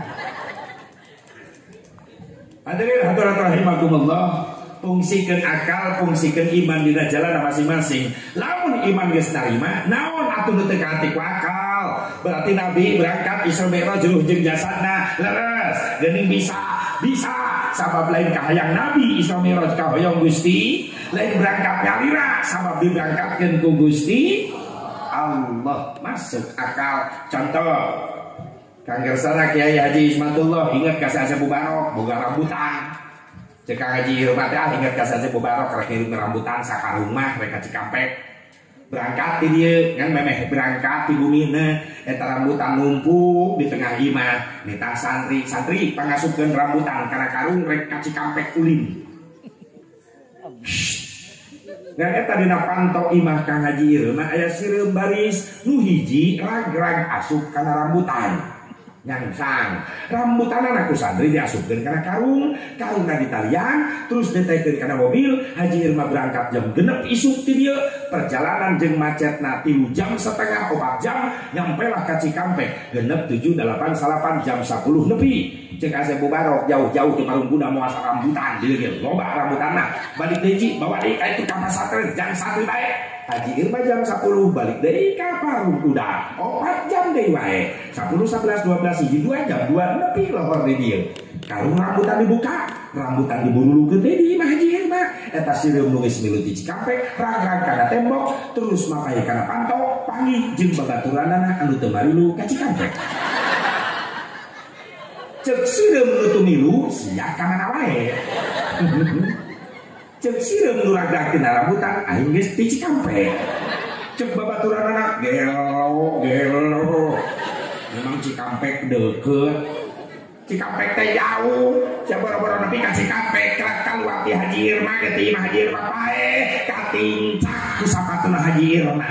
Hadirin hadirat rahimakumullah, fungsikeun akal, fungsikeun iman dina jalan masing-masing. Lamun iman geus narima, naon atuh nu teu kaati ku akal? Berarti Nabi berangkat Isra Mi'raj ruh jeung jasadna, leres, geuning bisa, bisa sabab lain kahayang Nabi Isra Mi'raj kahoyong Gusti, lain berangkat nyalira sabab diberangkatkeun ku Gusti Allah. Masuk akal. Contoh Kang Gersana Kiai Haji Ismatullah ingat ka Asep Mubarok boga rambutan. Cek Kang Haji Irma teh ingat ka Asep Mubarok rek ngirim rambutan sakarung mah rek ka Cikampek. Berangkat di dieu ngan memeh berangkat di bumina eta rambutan numpuk di tengah imah nitah santri, santri pangasupkeun rambutan kana karung rek ka Cikampek ulin. Ngan eta dina panto imah Kang Haji Irma aya sireum baris nu hiji rag-rag asup kana rambutan. Nyangsang rambutanana ku santri diasupkeun kana karung, karungna ditalian terus ditekeun kana mobil. Haji Irma berangkat jam 6 isuk ti dieu, perjalanan jeung macetna 3 jam setengah 4 jam nyampelah ka Cikampek 6 7 8 9 jam 10 nepi. Cek Asep Mubarok jauh-jauh di Parung Kuda moal rambutan dieu ge loba rambutanna balik deui Ji bawa deui ka itu ka pasantren jam 1 bae. Haji Irma jam 10 balik deui ka Parung Kuda 4 jam deui wae 10 11 12 hiji 2 jam 2 nepi lohor di dieu. Karung rambutan dibuka, rambutan diburulukeun teh di imah Haji Irma. Eta sireum nu geus milu ti Cikampek rag-rag kana tembok terus mapay kana panto panggih jeung babaturanana anu teu marilu ka Cikampek. Cek sireum nu teu milu sia ka mana wae. Cek sireum nu rag-rag tina rambutan aing geus ti Cikampek. Cek babaturanana gelo gelo. Memang Cikampek deukeut. Cikampek teh jauh. Sia boro-boro nepi ka Cikampek kelak kaluar ti Haji Irma ge ti imah Haji Irma paeh katincak ku sapatuna Haji Irma.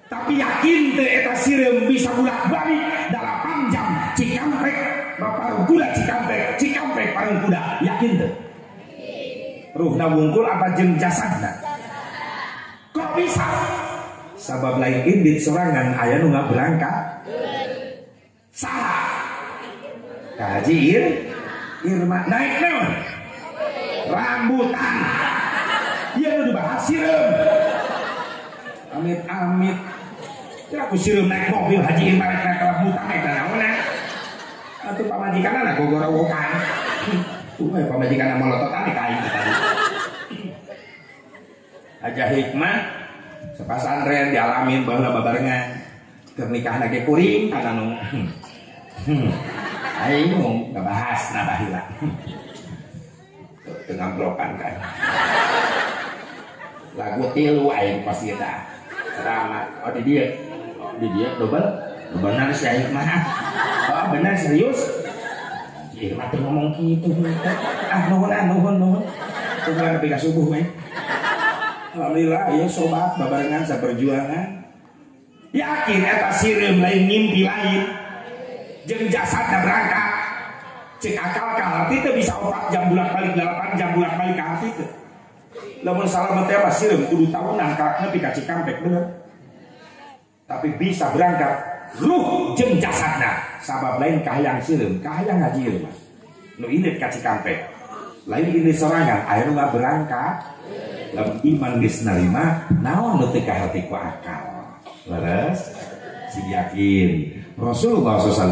Tapi yakin teh eta sireum bisa bolak-balik 8 jam Cikampek Parung Kuda Cikampek Cikampek Parung Kuda, yakin teh? Ruhna wungkul apa jeung jasadna? Kok bisa? Sabab lain indit sorangan aya nu ngaberangkat. Saha? Ka Haji Irma naik naon? Rambutan. Ieu nu dibahas sireum. Amit-amit. Teu aku sireum naik mobil Haji Irma rek naik rambutan eta naonna? Atuh pamajikanna gogorowokan. Tuh pamajikanna molototan ka aing tadi. Aja hikmah sepasantren dialamin baheula babarengan. Keur nikahna ge kuring kana nu. Aing mung ngabahas na baheula. Teu ngamplokan kan. Lagu tilu aing pasti eta. Ceramah oh di dieu. Oh di dieu dobel. Bener si aing mah. Oh bener serius. Irma teh ngomong kitu. Ah nuhun ah nuhun nuhun. Tunggu nepi ka subuh we. Alhamdulillah ya sobat babarengan saperjuangan. Yakin eta sireum lain ngimpi lain. Jeung jasadna berangkat. Cek akal ka hati teh bisa 4 jam bolak-balik 8 jam bolak-balik ka hati teh. Lamun salah teh mah sireum kudu tahunan ka nepi ka Cikampek bener. Tapi bisa berangkat ruh jeung jasadna. Sabab lain kahayang sireum, kahayang Haji Irma. Nu indit ka Cikampek. Lain indit sorangan aya nu berangkat. Lamun iman geus narima, naon nu teu kahati ku akal. Leres? Sing yakin. Rasulullah SAW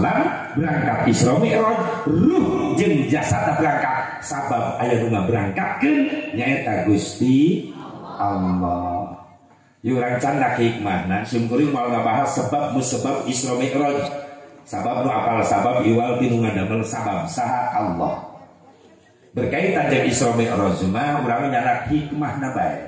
berangkat Isra Mi'raj, ruh jeung jasadna berangkat. Sabab aya nu ngaberangkatkeun nyaeta Gusti Allah. Ieu urang candak hikmahna, simkuring moal ngabahas sebab musebab Isra Mi'raj. Sabab nu apal sabab iwal ti nu ngadamel sabab saha Allah. Berkaitan jeung Isra Mi'raj mah urang nyanak hikmahna bae.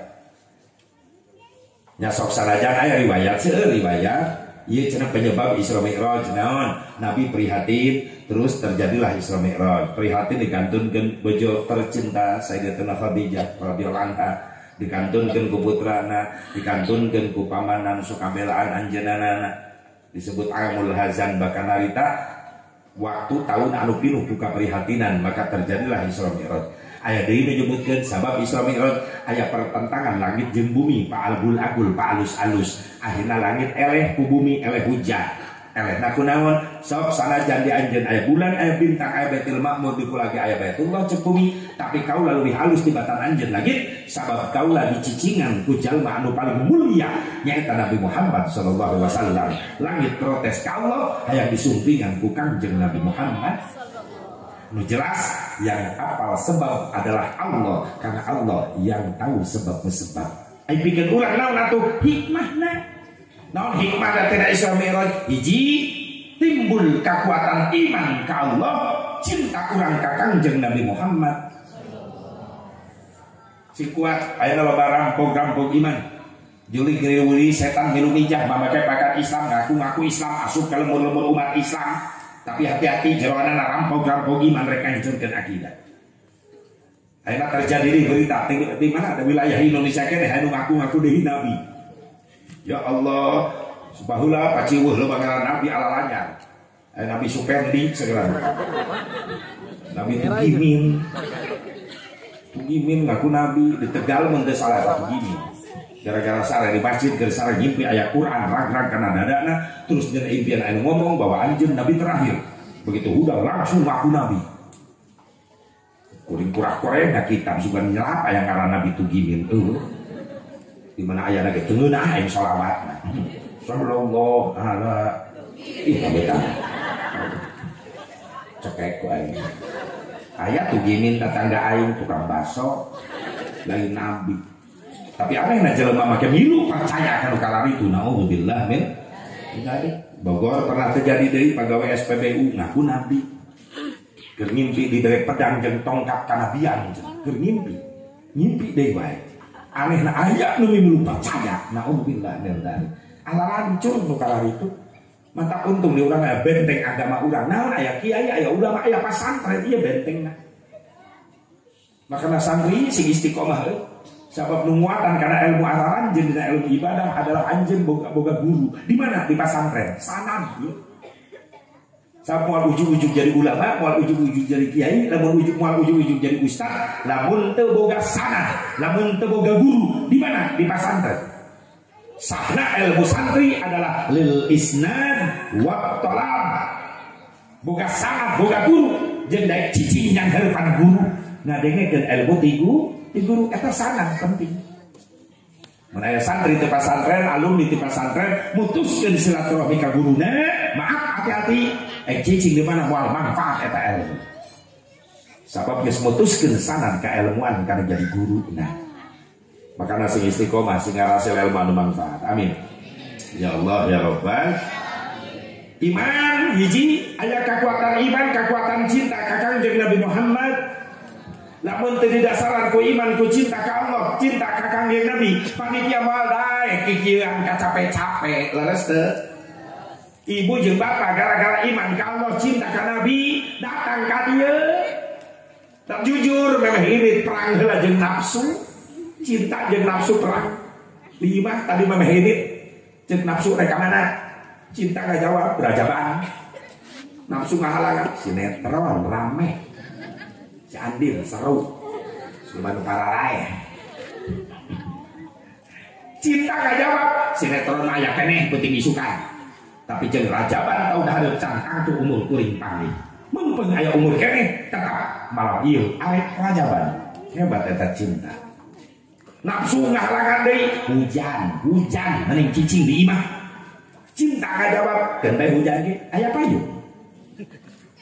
Nya sok sanajan aya riwayat seueur riwayat ieu cenah penyebab Isra Mi'raj naon? Nabi prihatin terus terjadilah Isra Mi'raj. Prihatin dikantunkeun bojo tercinta Sayyidatuna Khadijah radhiyallahu anha, dikantunkeun ku putrana, dikantunkeun ku pamanan sukabelaan anjeunna. Disebut Amul Hazan bahkan harita waktu tahun anu pinuh ku kaprihatinan maka terjadilah Isra Mi'raj. Aya deui menyebutkeun sabab Isra Mi'raj aya pertentangan langit jeung bumi, paalgul agul paalus-alus. Akhirna langit eleh ku bumi eleh hujan. Elehna kunaon? Sok sanajan di anjeun aya bulan, aya bintang, aya Baitul Ma'mur, dikulagi aya Baitullah cek bumi, tapi kaula leuwih halus tibatan anjeun langit sabab kaula dicicingan ku jalma anu paling mulia nyaeta Nabi Muhammad sallallahu alaihi wasallam. Langit protes ka Allah hayang disumpingan ku Kangjeng Nabi Muhammad. Nu jelas yang apal sebab adalah Allah karena Allah yang tahu sebab musebab. Ai pikeun urang naon atuh hikmahna? Naon hikmah tina Isra Mi'raj? Hiji, timbul kekuatan iman ka Allah, cinta urang ka Kangjeng Nabi Muhammad. Si kuat ayeuna loba rampog-rampog iman. Juli giriwiri setan milu mijah mamakai pakat Islam ngaku-ngaku Islam asup ka lemur-lemur umat Islam. Tapi hati-hati jeroanana rampog-rampog iman rek ngancurkeun akidah. Ayeuna terjadi di berita di mana ada wilayah Indonesia keneh anu ngaku-ngaku deui nabi. Ya Allah, baheula paciweuh loba ngaran nabi alalanya. Nabi Supendi segala. Nabi Tugimin. Tugimin ngaku nabi di Tegal mun teu salah Tugimin. Gara-gara sare di masjid keur sare ngimpi aya Quran rang-rang kana dadana, terus dina impian anu ngomong bahwa anjeun nabi terakhir. Begitu udah langsung ngaku nabi. Kuring kurah-kureh na kitab sugan nyelap aya ngaran Nabi Tugimin. Di mana aya lagi teu ngeunah aing sholawatna. Sallallahu ala ih beta. Cekek ku aing. Aya Tugimin tetangga aing tukang baso lain nabi. Tapi aneh na jelema make milu percaya kana kalari itu naudzubillah min. Bogor pernah terjadi deui pagawe SPBU ngaku nabi. Keur ngimpi dibere pedang jeung tongkat kanabian, keur ngimpi. Ngimpi deui wae. Anehna aya nu milu percaya, naudzubillah min dzalik. Ala lancur nu kalari itu. Mata untung di urang aya benteng agama urang. Naon aya kiai, aya ulama, aya pasantren ieu bentengna. Makana santri sing istiqomah euy. Sabab nu nguatan kana ilmu araran jeung dina ilmu ibadah adalah anjeun boga guru. Di mana? Di pasantren. Sanad ieu. Sabab moal ujug-ujug jadi ulama, moal ujug-ujug jadi kiai, lamun ujug moal ujug-ujug jadi ustaz, lamun teu boga sanad, lamun teu boga guru, di mana? Di pasantren. Sahna ilmu santri adalah lil isnad wa talab. Boga sanad, boga guru, jeung daek cicing yang harapan guru. Ngadengekeun ilmu ti guru eta sanad penting. Mun aya santri ti pasantren, alumni ti pasantren mutuskeun silaturahmi ka guruna, maaf hati-hati, cicing di mana moal manfaat eta ilmu. Sabab geus mutuskeun sanad kailmuan kana jadi guru. Nah, makana sing istiqomah sing ngarasil ilmu anu manfaat. Amin. Ya Allah ya Rabbal. Iman hiji aya kekuatan iman, kekuatan cinta ka Kangjeng Nabi Muhammad. Lamun teu didasaran ku iman ku cinta ka Allah, cinta ka Kangjeng Nabi, panitia moal daek kikieuan kacape-cape, leres teu? Ibu jeung bapak gara-gara iman ka Allah, cinta ka Nabi, datang ka dieu. Tak jujur memeh irit perang heula jeung nafsu, cinta jeung nafsu perang. Lima tadi memeh irit jeung nafsu rek ka mana? Cinta ngajawab berajaban. Nafsu ngahalangan sinetron rame. Si Andil seru, Sulman pararae. Cinta gak jawab, sinetron aya keneh penting isukan. Tapi jeung rajaban tau hareup cangkang tuh umur kuring panggih. Mumpung aya umur keneh tetap malam ieu arek rajaban. Hebat eta cinta. Nafsu ngahalangan deui, hujan, hujan mending cicing di imah. Cinta gak jawab, keun bae hujan ge aya payung.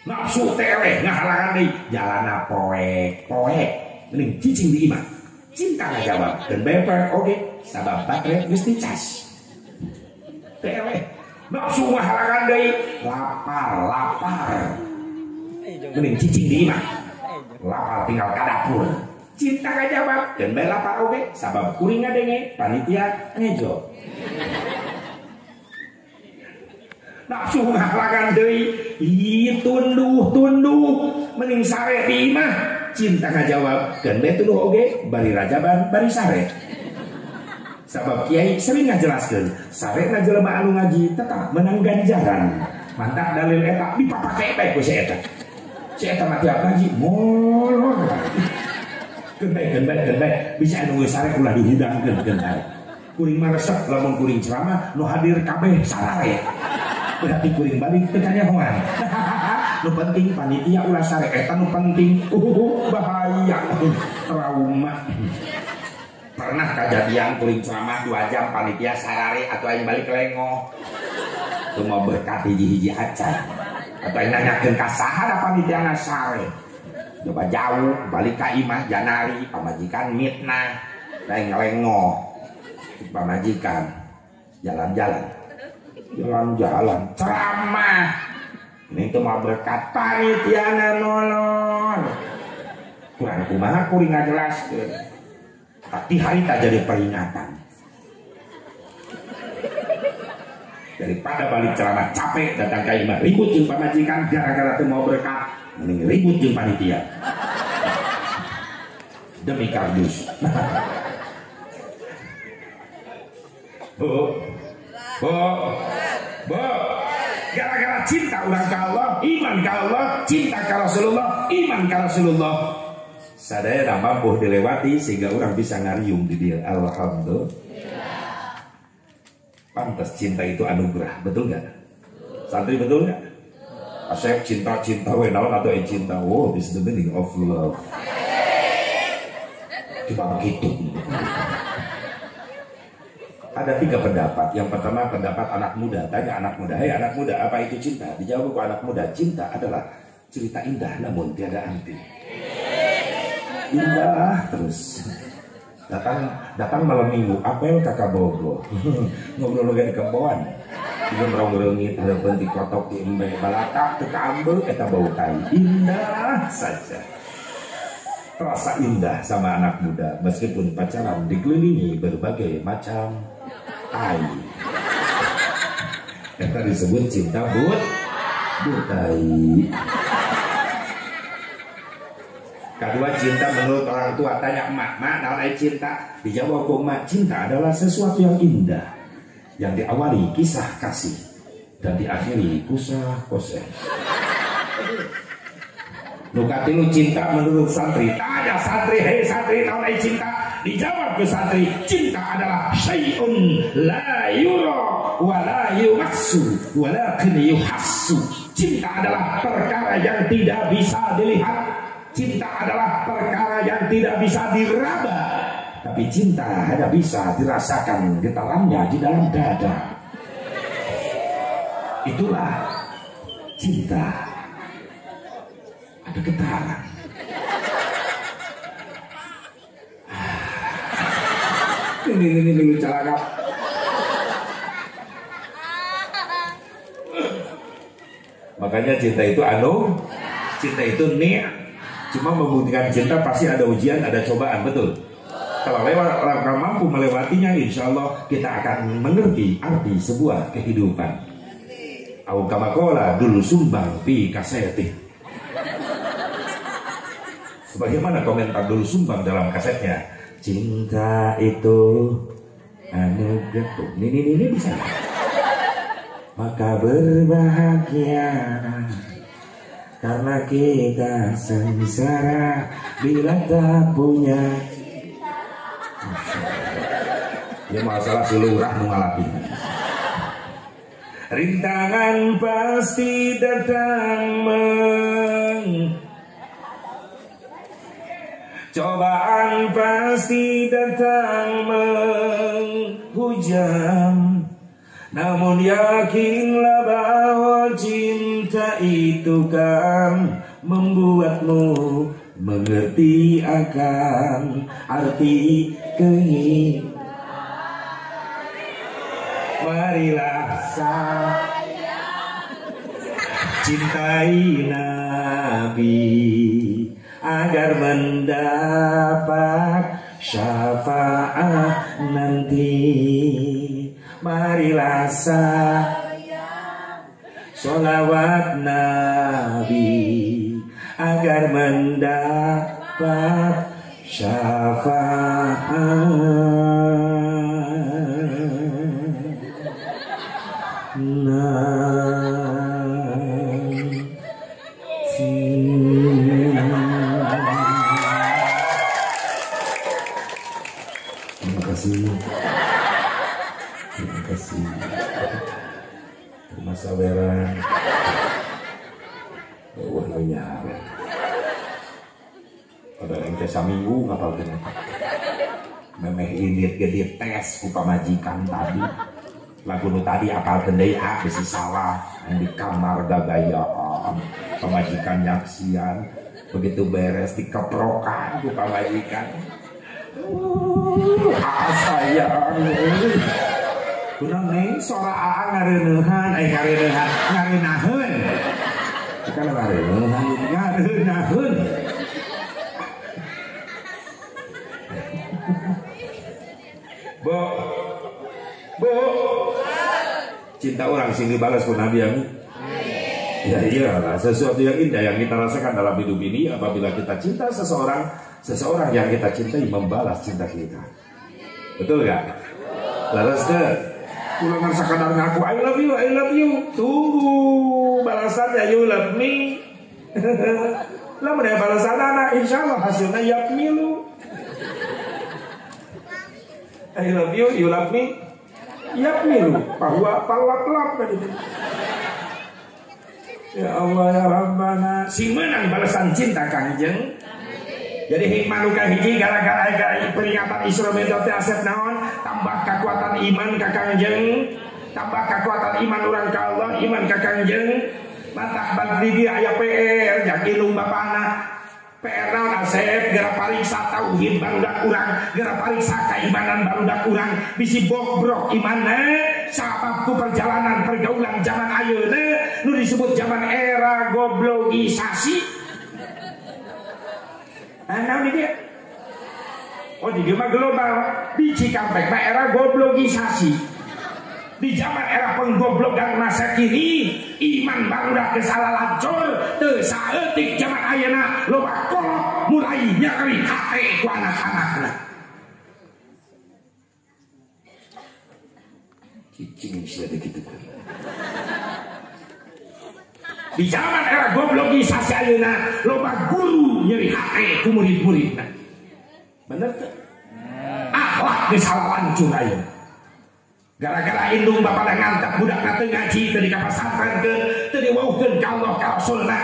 Nafsu tereh ngahalangan deui, jalana poek poek mending cicing di imah. Cinta ngajawab dan beper oge sabab baterai geus dicas. Tereh nafsu ngahalangan deui, lapar lapar mending cicing di imah. Lapar tinggal ka dapur. Cinta ngajawab dan bae lapar oge sabab kuring ngadenge panitia ngejo. Nafsu ngahalangan deui, ih tunduh tunduh mending sare di imah. Cinta ngajawab keun bae tunduh oge bari rajaban bari sare. Sabab kiai sering ngajelaskeun, sare na jelema anu ngaji tetap menang ganjaran. Mantap dalil eta dipapake bae ku si eta. Si eta mah tiap ngaji molor. Keun bae keun bae keun bae bisa anu geus sare ulah dihudangkeun keun bae. Kuring mah resep lamun kuring ceramah nu hadir kabeh sarare. Berarti kuring balik teu kanyahoan. Nu penting panitia ulah sare eta nu penting. Bahaya trauma. Pernah kejadian kuring ceramah 2 jam panitia sarare atau aing balik lengoh. Teu mau berkat hiji-hiji acan. Atau aing nanyakeun ka saha da panitia ngasare. Coba jauh balik ka imah janari pamajikan mitnah. Aing lengoh. Pamajikan jalan-jalan. Jalan-jalan ceramah ini tuh mau berkat panitia nolor kurang kumaha kuring ngajelaskeun. Tapi hari tak jadi peringatan daripada balik ceramah capek datang ka imah ribut jeung pamajikan gara-gara teu mau berkat mending ribut jeung panitia. Demi kardus. Bu, bu, bu. Gara-gara cinta orang ke Allah, iman ke Allah, cinta ke Rasulullah, iman ke Rasulullah. Sadaya mampu dilewati sehingga orang bisa ngariung di dia. Alhamdulillah. Pantas cinta itu anugerah, betul nggak? Santri betul nggak? Saya cinta-cinta, we naon atau cinta? Wow, this is the meaning of love. Cuma begitu. Ada 3 pendapat. Yang pertama pendapat anak muda. Tanya anak muda, hei anak muda, apa itu cinta? Dijawab ke anak muda, cinta adalah cerita indah namun tiada arti. Indah terus. Datang malam minggu, apel kakak bogo. Ngobrol lagi di keboan. Ieu merong reungit hareupeun ti kotok ti embe balatak teu kaambe eta bau tai. Indah saja. Terasa indah sama anak muda meskipun pacaran dikelilingi berbagai macam tai. Eta disebut cinta butai. Kedua, cinta menurut orang tua. Tanya emak, mak, naon ai cinta? Dijawab ku emak, cinta adalah sesuatu yang indah yang diawali kisah kasih dan diakhiri kusah koseh. Nu katilu, cinta menurut santri. Tanya santri, hei santri, naon ai cinta? Dijawab ke santri, cinta adalah syai'un la yura wa la yumassu walakin yuhassu. Cinta adalah perkara yang tidak bisa dilihat. Cinta adalah perkara yang tidak bisa diraba, tapi cinta hanya bisa dirasakan getarannya di dalam dada. Itulah cinta. Ada getaran. Ini celaka. Makanya cinta itu anu, cinta itu nih. Cuma membuktikan cinta pasti ada ujian, ada cobaan, betul. Kalau lewat orang mampu melewatinya, insya Allah kita akan mengerti arti sebuah kehidupan. Au kamakola dulu sumbang pi kaseti. Sebagaimana komentar dulu sumbang dalam kasetnya, cinta itu anugerah. Ini bisa. Maka berbahagia karena kita sengsara bila tak punya. Ini masalah si lurah mengalami. Rintangan pasti datang cobaan pasti datang menghujam. Namun yakinlah bahwa cinta itu kan membuatmu mengerti akan arti kehidupan. Marilah sayang cintai Nabi agar mendapat syafaat nanti. Marilah sayang sholawat Nabi agar mendapat syafaat nanti. Terima kasih. Terima kasih. Terima saweran. Wah, nu nyawer. Padahal engke saminggu ngapalkeun eta. Memeh indit ge dites ku pamajikan tadi. Lagu nu tadi apalkeun deui ah bisi salah di kamar gagayaan. Pamajikan nyaksian. Begitu beres dikeprokan ku pamajikan. Sayang. Kunaon neng sora aa ngareuneuhan, ngareuneuhan, ngareunaheun. Kana ngareuneuhan, ngareunaheun. Bu. Bu. Cinta orang sing dibalas ku Nabi amin. Ya iyalah, sesuatu yang indah yang kita rasakan dalam hidup ini apabila kita cinta seseorang, seseorang yang kita cintai membalas cinta kita. Betul gak? Laras deh. Ulangan sekadar ngaku I love you, I love you. Tunggu balasannya you love me. Lah mereka balasan anak, insya Allah hasilnya yap milu. I love you, you love me. Yap milu. Bahwa palap-lap tadi. Ya Allah ya Rabbana. Si menang balasan cinta Kangjeng. Jadi hikmah nu kahiji gara-gara peringatan Isra Mi'raj teh asep naon? Tambah kekuatan iman ka Kangjeng, tambah kekuatan iman urang ka Allah, iman ka Kangjeng. Matak balik di dieu aya PR jang ilung bapana. PR naon asep geura pariksa tauhid barudak urang, geura pariksa keimanan barudak urang, bisi bokbrok imanna sabab ku perjalanan pergaulan zaman ayeuna nu disebut zaman era goblogisasi. Nah, naon di dia? Oh, di dia mah global. Di Cikampek mah era goblogisasi. Di zaman era penggoblogan masa kini, iman barudak geus lalancur, teu saeutik zaman ayeuna loba kolot mulai nyeri hate ku anak-anakna. Cicing sia kitu. Di zaman era goblogisasi ayeuna loba guru nyeri hate ku murid-muridna. Bener teu? Akhlak geus lalancur ayeuna. Gara-gara indung bapana ngantak budakna teu ngaji teu dikapasantrenkeun, teu diwauhkeun ka Allah ka Rasulna.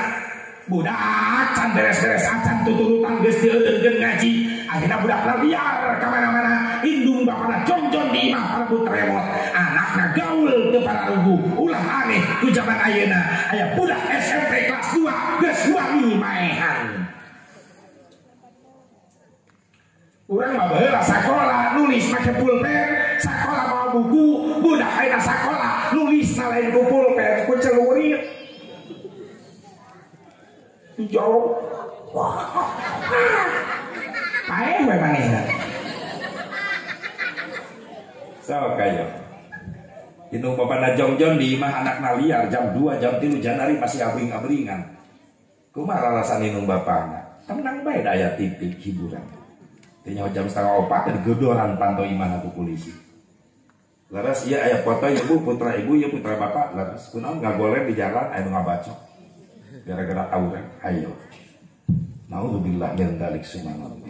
Budak can beres-beres acan tuturutan geus dieureunkeun ngaji, akhirna budakna liar ka mana-mana. Indung bapana jongjon di imah parebut remote, anakna gaul teu pararuguh. Ulah aneh ku zaman ayeuna aya budak SMP kelas 2 geus wani maehan. Urang mah baheula sakola nulis make pulpen, sakola mawa buku, budak ayeuna sakola nulis lain ku pulpen, ku celurit. Dijawab. Wah. Paeh we manehna. Sok ayo. Indung bapana jongjon di imah anakna liar jam 2 jam 3 janari masih abring-abringan. Kumaha ralasan indung bapana? Tenang bae da aya titik hiburan. Tanya jam 3:30 digedoran pantau imah ku polisi. Laras ieu aya foto ibu putra ibu ieu putra bapak laras kunaon ngagoleng di jalan aya nu ngabacok. Gara-gara tawuran hayo. Naudzubillah min dzalik subhanallah.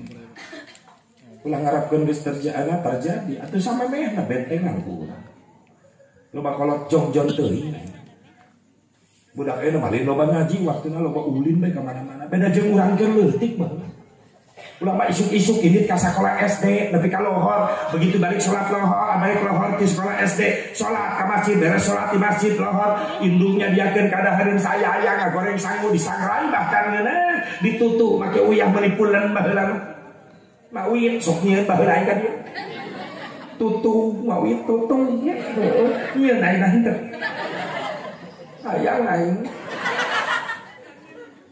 Ulah ngarapkeun geus terjadi atuh samemehna bentengan ku urang. Loba kolot jongjon teuing. Budak ayeuna mah lain loba ngaji waktuna loba ulin bae ka mana-mana. Beda jeung urang keur leutik baheula. Ulah mah isuk-isuk indit ka sakola SD nepi ka lohor, begitu balik salat lohor, balik lohor ti sekolah SD, salat ka masjid, beres salat di masjid lohor, indungnya diakeun ka dahareun saya aya ngagoreng sangu disangrai bahkan ngeunah ditutup make uyah menipulan baheula mah. Ma uyah sok nyieun baheula aing ka dieu. Tutu, ma uyah tutung nya heueuh nyieun aing henteu. Hayang aing.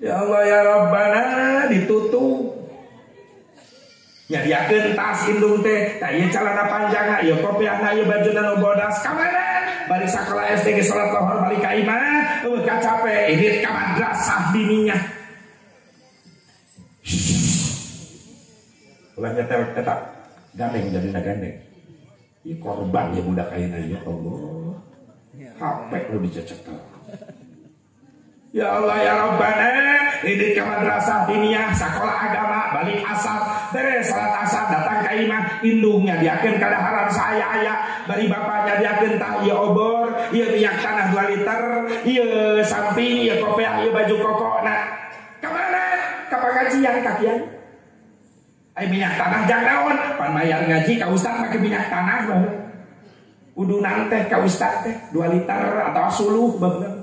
Ya Allah ya Rabbana ditutup. Nyadiakeun tas indung teh, tah ieu calana panjangna, ieu kopiahna, ieu bajuna nu bodas, ka mana? Balik sakola SD ge salat lohor balik ka imah, eueuh kacape, indit ka madrasah diniyah. Ulah nyetel eta gandeng jadina gandeng. Ieu korban ya budak ayeuna ya Allah. HP nu dicecek teh. Ya Allah ya Rabbana, indit ka madrasah diniyah, sakola agama, balik asar, beres salat asar datang ka imah, indungnya diakeun ka daharan saya aya, bari bapaknya diakeun tah ieu obor, ieu minyak tanah 2 liter, ieu samping, ieu kopiah, ieu baju kokona. Ka mana? Ka pangajian ka kiai. Ai minyak tanah jang naon? Pan mayar ngaji ka ustad make minyak tanah baheula. Udunan teh ka ustad teh 2 liter atawa suluh baheula.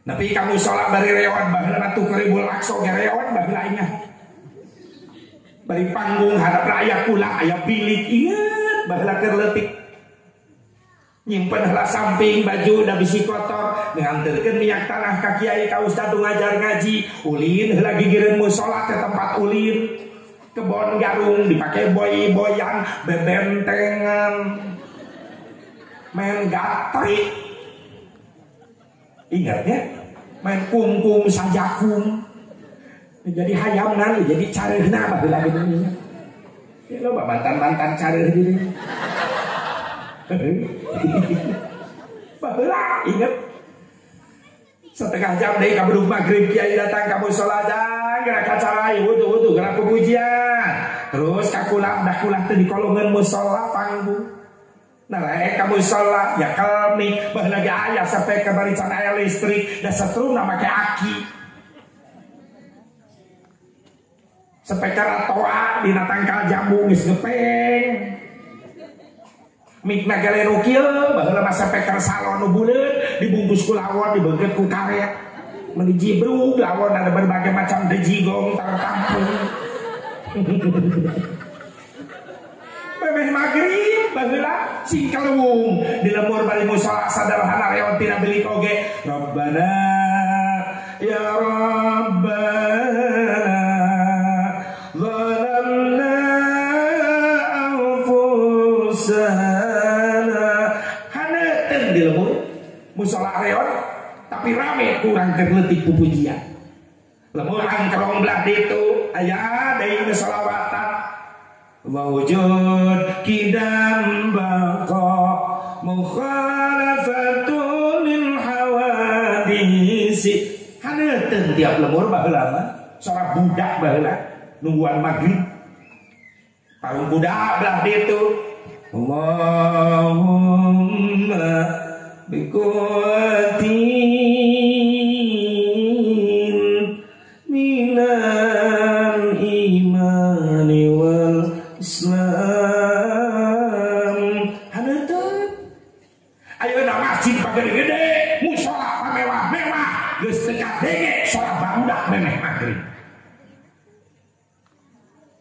Tapi kamu sholat bari reon baheula mah tukribul aqsa ge reon baheula aing. Bari panggung hadap aya kula aya bilik inget baheula keur leutik. Nyimpen heula samping baju da bisi kotor nganterkeun minyak tanah ka kiai ka ustad ngajar ngaji ulin heula gigireun musala ke tempat ulin. Kebon garung dipake boy-boyan bebentengan. Main gatrik. Ingat ya, main kungkum sajakum. Jadi hayamna jadi careurna baheula geuning. Ya loba mantan-mantan careur geuning. Baheula inget. Setengah jam deui ka bedug maghrib kiai datang ka musala gerak kacarai wudu-wudu gerak pujian. Terus ka kulah dah kulah teh di kolongan musala panggung. Nah rek ka musala ya kelmi baheula ge aya sampai ka barican aya listrik da setrumna make aki. Speaker atoa dina tangkal jambu geus gepeng. Mikna gale kieu baheula mah speaker salon nu buleut dibungkus ku lawon dibeungkeut ku karet. Meuni jibrug lawon ada berbagai macam dejigong tartampung. Memeh magrib baheula singkalewung di lemur bari musala sederhana reon tina bilik oge. Rabbana ya Rabbana zalamna anfusana. Haneuten di lemur musala reon tapi rame kurang terletik pupujian. Lemur angkrong belah ditu aya deui nu selawatan. Wujud kidam baqa mukhalafatun lil hawadisi. Haneuten tiap lemur baheula mah sora budak baheula nungguan maghrib. Parung budak belah ditu. Allahumma biquwwatin minal imani wal Islam. Haneuten ayeuna masjid pagar gede, musala mewah-mewah, geus teu kadenge sora barudak memeh maghrib.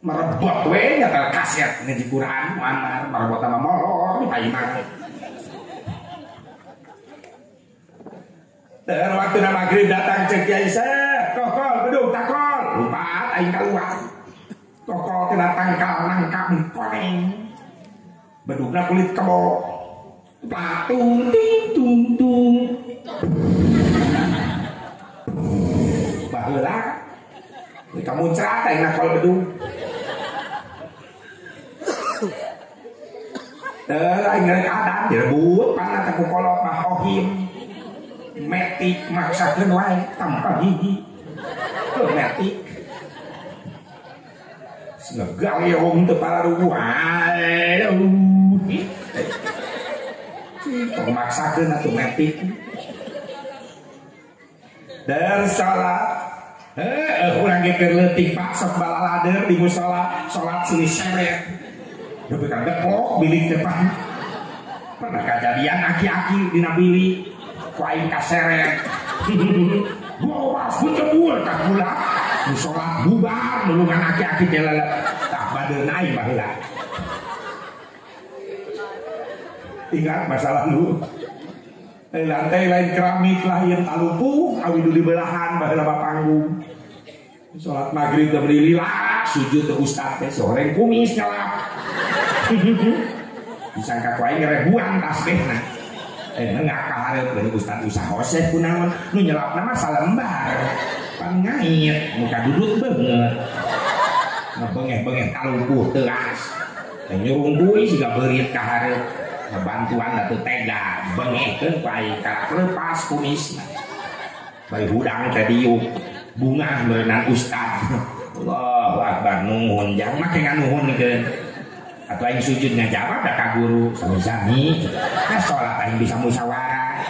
Merebot we nyetel kaset ngaji Quran Muammar, merebot sama molor di paimah. Dan waktu maghrib datang cek kiai kokol bedug takol, lupa aing keluar. Kokol kena tangkal nangkap koneng. Bedugna kulit kebo. Patung ting tung tung. Baheula kamu cerat aing nakol bedug. Aing rek adan direbut panna teh ku kolot mah ohim. Metik maksakeun wae tanpa gigi. Tuh metik. Ngegayong teu pararuguh. Aduh. Tong maksakeun atuh metik. Dan salat urang ge keur leutik Pak sok balalader di musala salat silih seret. Nepi ka geplok bilik teh Pak. Pernah kajadian aki-aki dina bilik ku aing kaseret. Bowas kucebur ka gula. Musola bubar nulungan aki-aki teh lelep. Tah badeun aing baheula. Ingat masa lalu. Lantai lain keramik lain talupuh awi du dibelahan baheula panggung. Salat maghrib teh beri lila sujud teh ustad teh soreng kumis nyelap. Disangka ku aing ngerebuan tasbihna. Ngakahareup dari ustad usaha hoseh kunaon nu nyelapna mah salembar. Pan ngait muka dudut beungeut. Ngebengeh-bengeh talupuh teuas. Nyurung deui siga beurit ka hareup. Bantuan atuh tega bengehkeun ku aing lepas kumisna. Bari hudang teh diuk bungah meureunang ustad. Allahu akbar nuhun jang make nganuhunkeun. Atuh aing sujud ngajawab da ka guru sami-sami. Nah salat aing bisa musyawarah.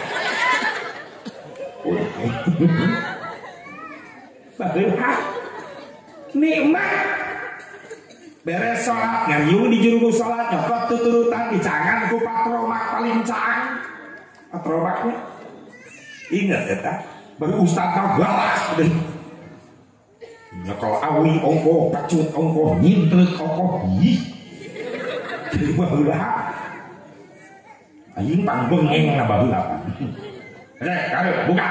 Baheula nikmat. Beres sholat, ngariung di juru sholat, nyokot tuturutan, dicangan ku patromak paling caang. Patromaknya. Ingat ya ta? Baru ustadz galas deh. Nyokol awi ongkoh, pacut ongkoh, nyintret ongkoh, ih. Jadi baheula. Aing pangbengeng na baheula pan. Rek, karep buka.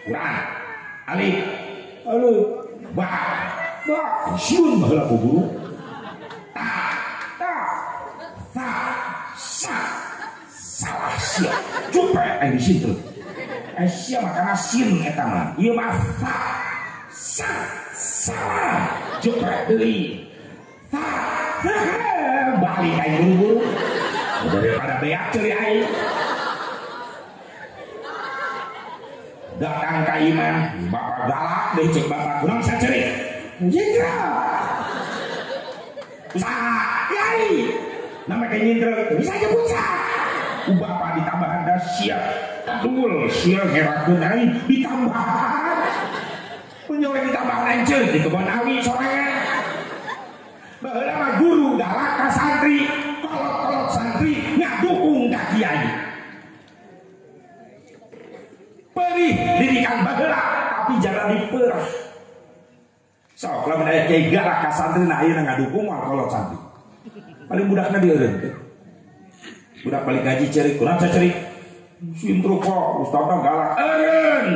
Quran. Alif. Alif. Ba. Ba. Siun baheula ku guru. Ta, ta, sa, sa, salah sia, cupe aing sintret. Sia mah kana sin eta mah. Ieu mah fa sa salah jepret deui. Fa balik aing buru-buru. Daripada beak ceuri aing. Datang ka imah, bapak galak deui cek bapak, "Kunaon sia ceuri?" "Nyintra." "Usaha, yai." Nama ke nyintra, bisa nyebut sa. Bapak ditambahan dah siap. Kadul, siap ngerakeun aing ditambahan. Punyoe ditambahan aing ceuri di kebon awi sorangan. Baheula mah guru galak ka santri, kolot-kolot santri ngadukung ka kiai. Perih didikan baheula tapi jangan diperah. Sok lamun aya kiai galak ka santri nah ayeuna ngadukung moal kolot santri. Paling budakna dieureunkeun. Budak balik ngaji cerik, kurang saya cerik. Sintru kok ustadna galak. Eureun.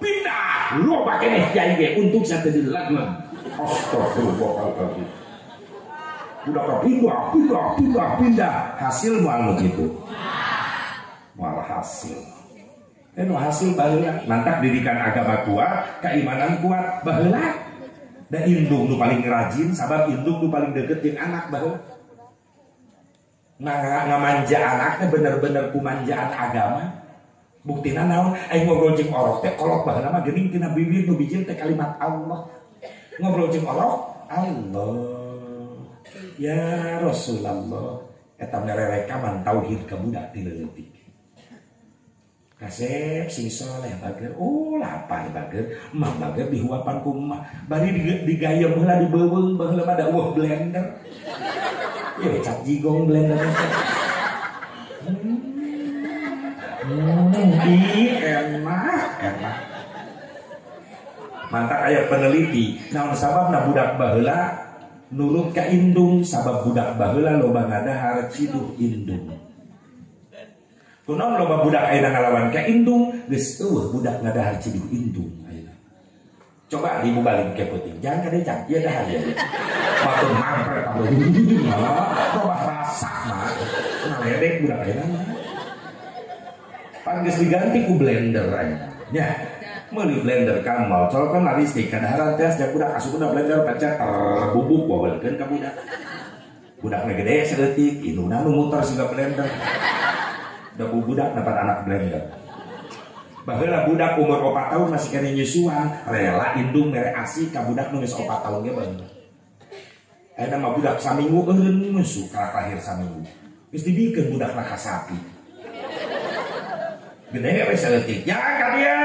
Pindah loba keneh kiai ge untung sia teu dilagna. Astagfirullahaladzim. Budak pindah, pindah, pindah, pindah. Hasil moal nu kitu. Moal hasil. Nu hasil baheula. Mantak didikan agama kuat, keimanan kuat baheula. Da indung nu paling rajin sabab indung nu paling deket jeung anak baheula. Nah, ngamanja anaknya bener-bener kumanjaan agama. Buktina naon? Aing ngobrol jeung orok teh kolot baheula mah geuning tina bibir nu bijil teh kalimat Allah. Ngobrol jeung orok Allah. Ya Rasulullah, eta mererekaman tauhid ka budak ti leutik. Kasep sing soleh bager, oh lapar bager, mah bager dihuapan ku emak, bari digayem heula dibeuweung baheula mah da eueuh blender. Ya cap jigong blender. Ih, enak, enak. Mantak aya peneliti, naon sababna budak baheula nurut ka indung, sabab budak baheula loba ngadahar ciduh indung. Kunaon loba budak ayeuna ngalawan ka indung, geus eueuh budak ngadahar ciduh indung ayeuna. Coba dibalik ke peuting, jangan kadejang, ieu dahar ieu. Batur mangper ka loba rasa mah, ngaledek budak ayeuna mah. Pan geus diganti ku blender ayeuna. Nya, meuli blender kamal, colokan listrik kadaharan teh nya budak asupna blender pencet terbubuk wawelkeun ka budak. Budakna gede saeutik, indungna nu muter siga blender. Da budak dapat anak blender. Baheula budak umur 4 tahun masih kena nyusuan, rela indung mere asi ka budak nu geus 4 tahun ge baheula. Ayeuna mah budak saminggu eureun nyusu karak lahir saminggu. Geus dibikeun budakna ka sapi. Gede we saeutik, jangan ka dieu.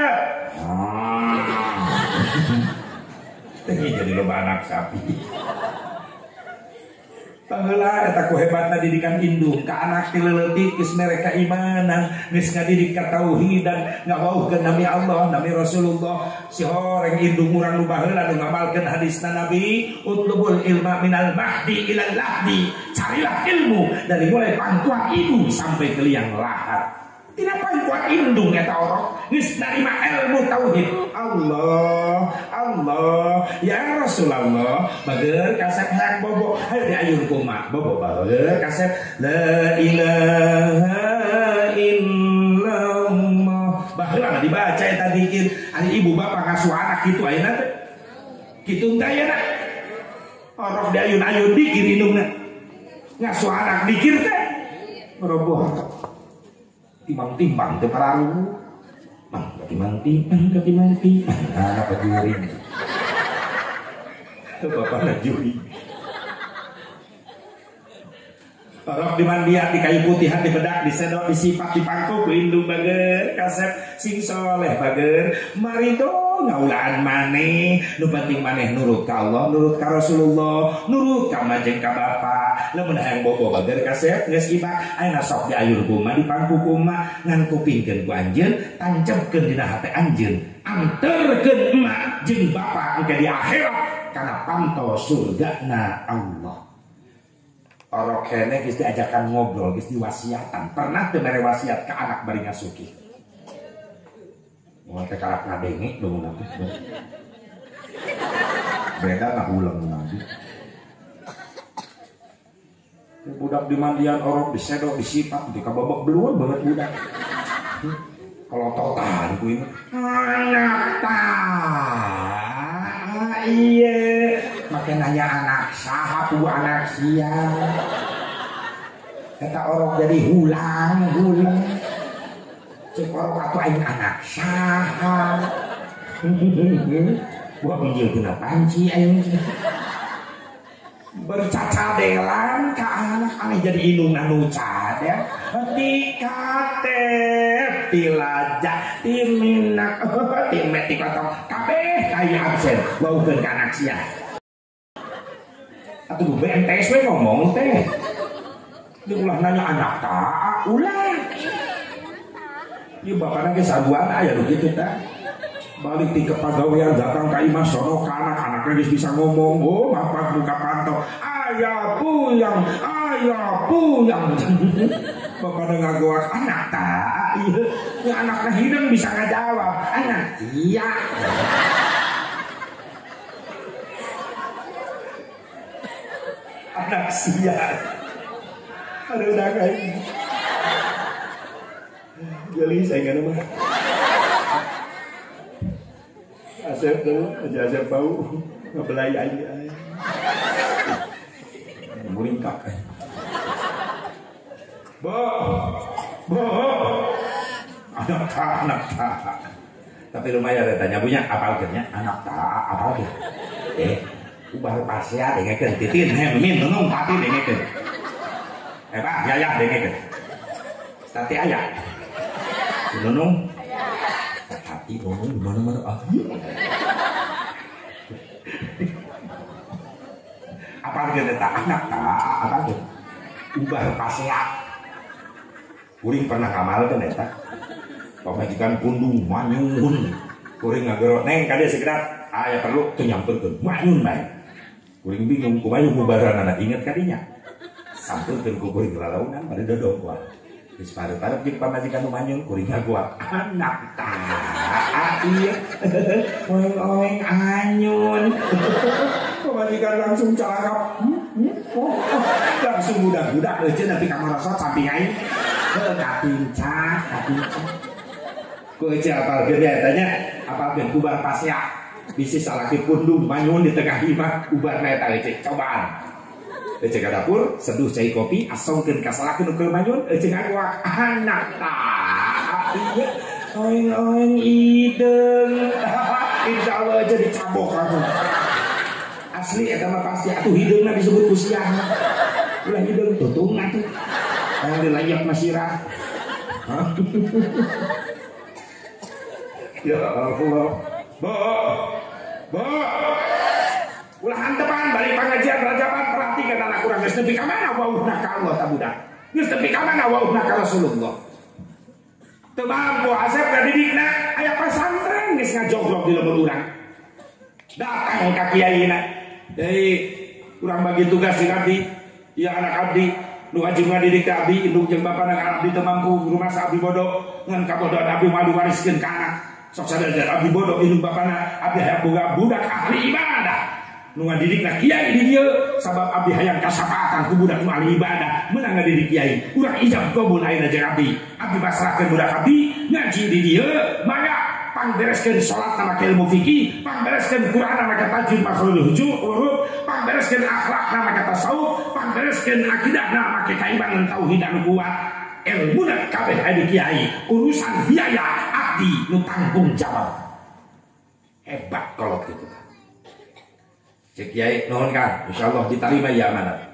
Teh jadi loba anak sapi. Baheula eta ku hebatna didikan indung ka anak ti leutik geus mere keimanan, geus ngadidik ka tauhidan, ngawauhkeun nami Allah, nami Rasulullah. Si horeng indung urang nu baheula nu ngamalkeun hadisna Nabi, utlubul ilma minal mahdi ilal lahdi. Carilah ilmu dari mulai pangkuan ibu sampai ke liang lahat. Tidak pangkuan indung eta orok geus narima ilmu tauhid. Allah, Allah, ya Rasulullah, bager kasep hayang bobo, hayu diayun kumaha bobo bager kasep la ilaha illallah. Baheula mah dibaca eta dikir, ari ibu bapak ngasuh anak kitu ayeuna teh. Kitu teh ayeuna. Orok diayun-ayun dikir indungna. Ngasuh anak dikir teh roboh. Timbang-timbang teu paralu. Mang katimbang-timbang katimbang-timbang anak juring. Teu bapana juring. Orok dimandian di kayu putihan dibedak disedot disipat dipangku ku indung bager kasep sing soleh bager mari to ngaulaan maneh nu penting maneh nurut ka Allah nurut ka Rasulullah nurut ka manjeng ka bapa lamun hayang bobo bager kasep geus ibak ayeuna sok diayur kumaha dipangku kumaha ngan kupingkeun ku anjeun tancepkeun dina hate anjeun anterkeun emak jeung bapa engke di akhirat kana panto surgana Allah. Orok kene geus diajakan ngobrol, geus diwasiatan. Pernah teu mere wasiat ka anak bari ngasuki. Moal teh kalak ngadenge dong nanti. Beda ngahuleng nanti. Budak dimandian orok disedok disipat di kababak beluan banget budak. Kalau total ku ini anak tak iya makin nanya anak saha bu anak siang kata orang jadi hulang hulang cek orang atau aing anak saha gua pinjil kena panci aing bercacadelan ka anak aneh jadi indung anu cadel ti katep ti lajak ti minak ti met ti kotong kabeh kayu absen waukeun ka anak sia atuh BMTS we ngomong teh di ulah nanya anak tak ulah ieu bapana ge sabuan aya nu kitu tah balik ti kepagawean datang ka imah sono ka anak-anaknya geus bisa ngomong oh bapak buka panto ayah puyang bapana ngagoak anak tak ieu ya anakna hideung bisa ngajawab anak iya anak sia aduh dah kayak geli saya nggak mah Asep tuh, aja Asep bau ngebelai aja. Muringkak. Bo, bo, anak tak, anak tak. Tapi lumayan ya tanya punya apal kernya, anak tak, apal ke? Ubah pasea dengekeun titin, he mimin nunung tati dengekeun. Pak, yaya dengekeun. Tati aya. Nunung. Hati ngomong di mana-mana ah. Apa gitu tak anak tak apa gitu ubah pasea kuring pernah ngamalkeun eta pamajikan pundung manyun kuring ngagero neng kade segera aya perlu teu nyamperkeun manyun bae kuring bingung kumaha ngubaranana inget kadinya sampeurkeun ku kuring lalaunan bade dodong kuah geus pareup-pareup jeung pamajikan nu manyun kuring ngagoak anak tak ieu oeng-oeng anyun pamajikan langsung calakap langsung budak-budak euceun nepi ka marosot samping aing heuh kapincak kapincak ku euceun apalkeun eta nya apalkeun kubar pasea bisi salaki pundung manyun di tengah imah ubarna eta euceun cobaan Ece ka dapur, seduh cai kopi, asongkeun ka salaki nu keur manyun, ece ngagoak anak tak ieu oeng-oeng hideung. Insyaallah jadi cabok langsung. Asli eta mah pasti atuh hideungna disebut ku siah. Ulah hideung tutung atuh. Hayang dilayak mah sirah. Ya Allah. Bo. Bo. Ulah hantepan balik pengajian rajaban perhatikan anak urang geus nepi ka mana wauhna ka Allah ta budak. Geus nepi ka mana wauhna ka Rasulullah. Teu mampu Asep ngadidikna aya pasantren geus ngajogrok di lembur urang. Datang ka kiaina. Jadi urang bagi tugas di abdi, ieu anak abdi nu wajib ngadidik teh abdi indung jeung bapana ka abdi teu mampu rumasa abdi bodoh ngan kabodohan abdi moal diwariskeun ka anak. Sok sadar abdi bodoh indung bapana abdi hayang boga budak ahli ibadah. Nu ngadidikna kiai di dieu sabab abdi hayang kasafaatan ku budak nu ahli ibadah meunang ngadidik kiai urang ijab kabul ayeuna jeung abdi abdi pasrahkeun budak abdi ngaji di dieu mangga pangbereskeun salat na make ilmu fikih pangbereskeun Quran na make tajwid makhrajul huruf pangbereskeun akhlak na make tasawuf pangbereskeun akidah na make kaimanan tauhid anu kuat ilmuna kabeh aya di kiai urusan biaya abdi nu tanggung jawab hebat kolot kitu. Cek kiai nuhun Kang, insyaallah diterima ya amanat.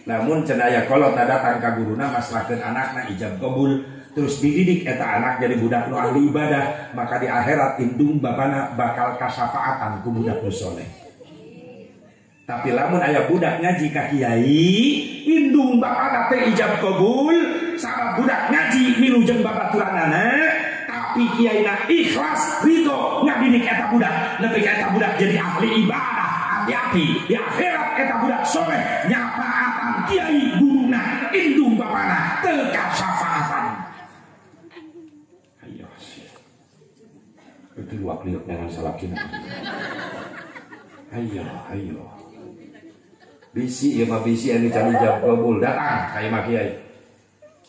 Namun cenah kolot datang ka guruna masrahkeun anakna ijab kabul terus dididik eta anak jadi budak nu ahli ibadah, maka di akhirat indung bapana bakal kasafaatan ku budak nu soleh. Tapi lamun aya budak ngaji ka kiai, indung bapana teh ijab kabul sabab budak ngaji milu jeung babaturanana. Tapi kiaina ikhlas ridho ngadidik eta budak nepi ka eta budak jadi ahli ibadah hati-hati di akhirat eta budak soleh nyapaatan kiai guruna indung bapana teu kasafaatan. Ayo itu luak liuk dengan salakina. Ayo ayo bisi ieu mah bisi anu can ijab kabul datang ka imah kiai.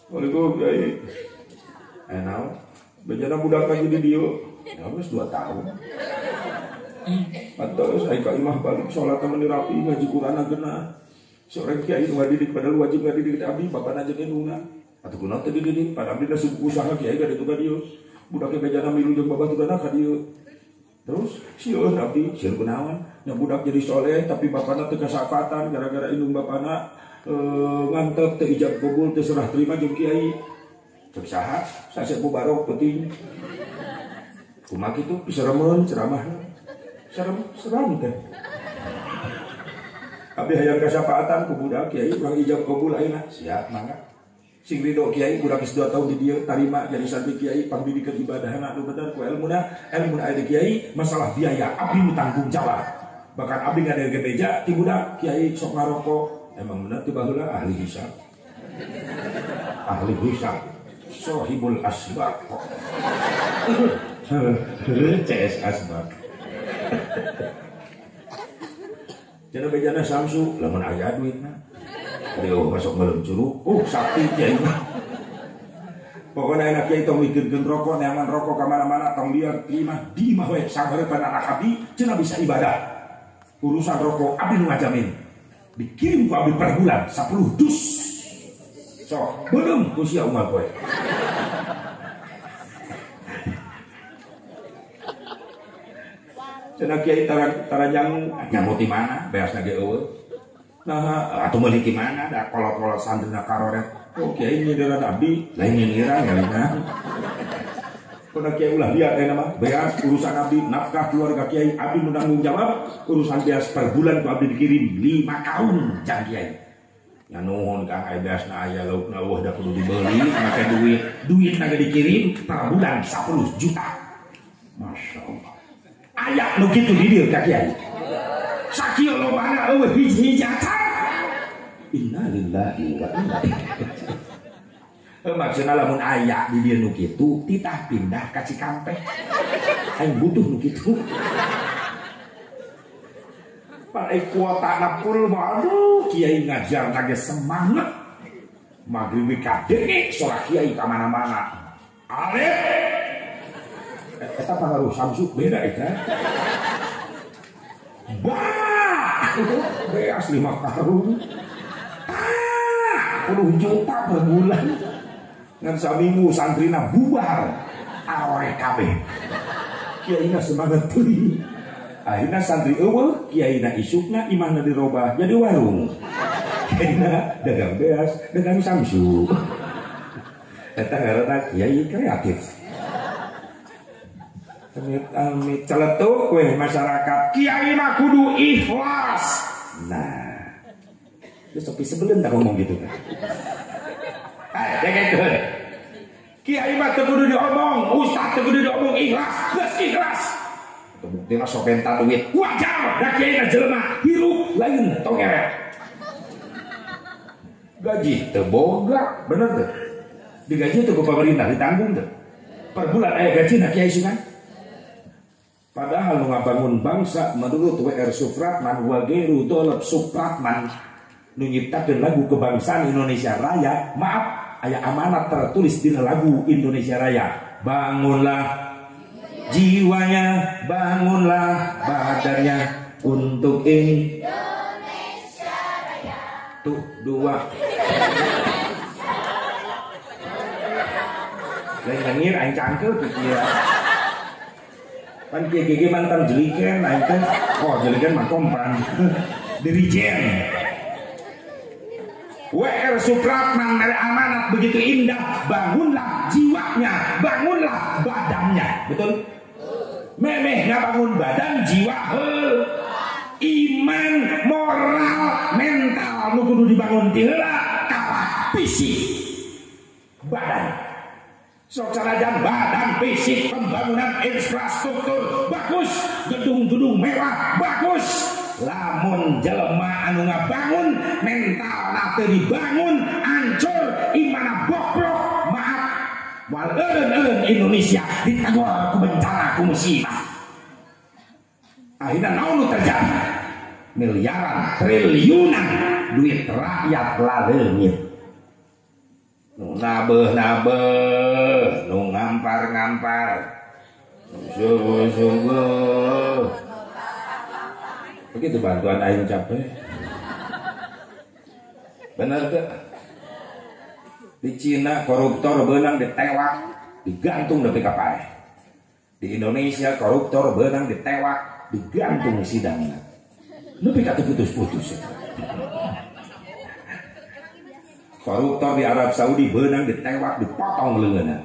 Waalaikumsalam kiai. Naon? Bejana budak lagi di dieu. Ya geus 2 tahun. Pantes ai ka imah balik salat meni rapi ngaji Quran geuna. Seorang kiai nu ngadidik padahal wajib ngadidik abdi bapana jeung indungna. Atuh kunaon teu dididik? Padahal abdi sibuk usaha kiai ka ditu ka dieu. Budaknya bejana milu jeung babaturana ka dieu. Terus sieun abdi, sieun kunaon? Nya budak jadi soleh tapi bapana teu kasapatan gara-gara indung bapana ngantep teu ijab kabul teu serah terima jeung kiai. Cek saha? Sasep barok penting. Kumaha kitu piseremeun ceramahna. Serem seram teh. Abdi hayang kasapaatan ku budak kiai urang ijab kabul ayeuna. Siap mangga. Sing ridho kiai budak geus 2 tahun di dieu tarima jadi santri kiai pangdidikeun ibadahna anu bener ku elmuna, elmuna aya di kiai, masalah biaya abdi nu tanggung jawab. Bahkan abdi ngadeulkeun beja ti budak kiai sok ngarokok. Emang bener ti baheula ahli hisab. Ahli hisab. Sohibul asbab. CS asbab. Jana bejana Samsu, lamun aya duitna. Aduh, masuk belum curug. Sakti kiai mah. Pokona enak kiai tong mikirkeun rokok, neangan rokok ka mana-mana tong liar di imah, di imah we sanghareupan anak abdi cenah bisa ibadah. Urusan rokok abdi nu ngajamin. Dikirim ku abdi per bulan 10 dus. Sok, belum ku sia unggal poe. Cenah kiai tarajang nyamu ti mana beasna ge eueuh. Nah, atuh meuli ti mana da kolot-kolot santrina karoret. Oh, kiai nyindiran abdi, lain nyindiran galina. Kuna kiai ulah liat ayeuna mah, beas urusan abdi, nafkah keluarga kiai, abdi nu tanggung jawab, urusan beas per bulan ku abdi dikirim 5 tahun jang kiai. Ya nuhun Kang aya beasna aya laukna eueuh da kudu dibeli make duit. Duitna ge dikirim per bulan 10 juta. Masya Allah. Aya nu kitu di dieu ka kiai. Sakieu lobana eueuh hiji-hiji acan. Innalillahi wa inna ilaihi raji'un. Maksudna lamun aya di dieu nu kitu titah pindah ka Cikampek. Aing butuh nu kitu. Pan ai kuotana pul mah aduh kiai ngajar ge semangat. Magrib kadenge sora kiai ka mana-mana. Alif eta pangaruh Samsu beda eta. Bah, beas 5 karung. 10 juta per bulan. Ngan saminggu santrina bubar. Arore kabeh. Kiaina semangat teuing. Akhirna santri eueuh, kiaina isukna imahna dirobah jadi warung. Kiaina dagang beas, dagang Samsu. Eta ngaranna kiai kreatif. Amit-amit celetuk weh masyarakat kiai mah kudu ikhlas. Nah, lu sepi sebelum tak ngomong gitu kan. Dengekeun. Kiai mah teu kudu diomong, ustaz teu kudu diomong ikhlas, geus ikhlas. Buktina sok benta duit. Wajar da kiai na jelema hirup lain tongeret. Gaji teu boga, bener teu? Digaji teu ku pemerintah ditanggung teu? Per bulan aya gaji na kiai sugan. Padahal nu ngabangun bangsa menurut W.R. Supratman, Wageru Dolop Supratman nu nyiptakeun lagu kebangsaan Indonesia Raya, maaf aya amanat tertulis dina lagu Indonesia Raya. Bangunlah jiwanya, bangunlah badannya untuk Indonesia Raya. Tuh dua. Lain ngangir aing cangkeul tuh kieu. Pan kieu gege mantan jeliken aing teh. Oh, jeliken mah kompan. Dirijen. W.R. Supratman mere amanat begitu indah, bangunlah jiwanya, bangunlah badannya. Betul? Memeh ngabangun badan, jiwa heuh. Iman, moral, mental nu kudu dibangun ti heula kalah fisik badan. Sok sanajan badan fisik pembangunan infrastruktur bagus, gedung-gedung mewah bagus. Lamun jelema anu ngabangun mentalna teu dibangun, hancur, imana bokrok, maaf. Moal eureun-eureun Indonesia ditagor ku bencana ku musibah. Akhirna naon nu terjadi? Miliaran, triliunan duit rakyat laleungit. Nu nabeuh-nabeuh, nu ngampar-ngampar. Sungguh-sungguh. Begitu bantuan aing capek. Bener tuh. Di Cina koruptor beunang ditewak, digantung nepi ka paeh. Di Indonesia koruptor beunang ditewak, digantung sidangna. Nepi ka teu putus-putus. Koruptor di Arab Saudi beunang ditewak, dipotong leungeunna.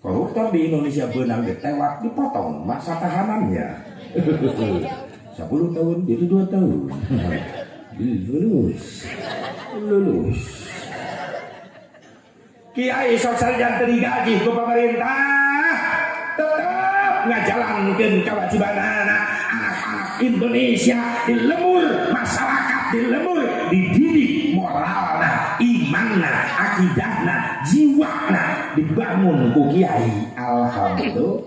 Koruptor di Indonesia beunang ditewak, dipotong masa tahanannya. 10 tahun jadi 2 tahun. Lulus. Lulus. Kiai sok sarjan teu digaji ku pemerintah, tetap ngajalankeun kewajibanana. Anak-anak Indonesia di lemur, masyarakat di lemur, dididik moralna, imanna, akidahna, jiwana dibangun ku kiai. Alhamdulillah.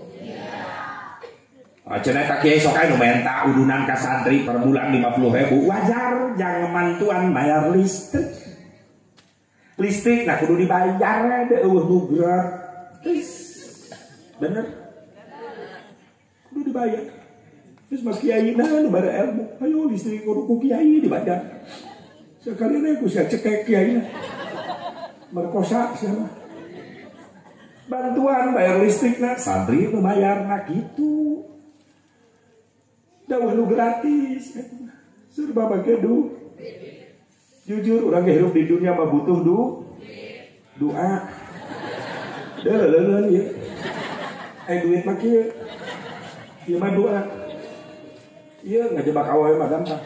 Cenah ka kiai sok aya nu menta udunan ka santri per bulan 50.000, wajar jangan mantuan bayar listrik. Listrik nah kudu dibayar deh eueuh nu gratis. Bener? Kudu dibayar. Terus mas kiai nah nu bare ilmu, ayo listrik kudu ku kiai dibayar. Sekalian aku sia cekek kiai. Merkosa siapa? Bantuan bayar listrik nah santri nu bayar nah gitu. Dawuh nu gratis. Serba make du. Jujur orang hidup di dunia mah butuh doa. Deuh ya. Duit mah kieu. Ieu mah doa. Ieu ngajebak awewe mah gampang.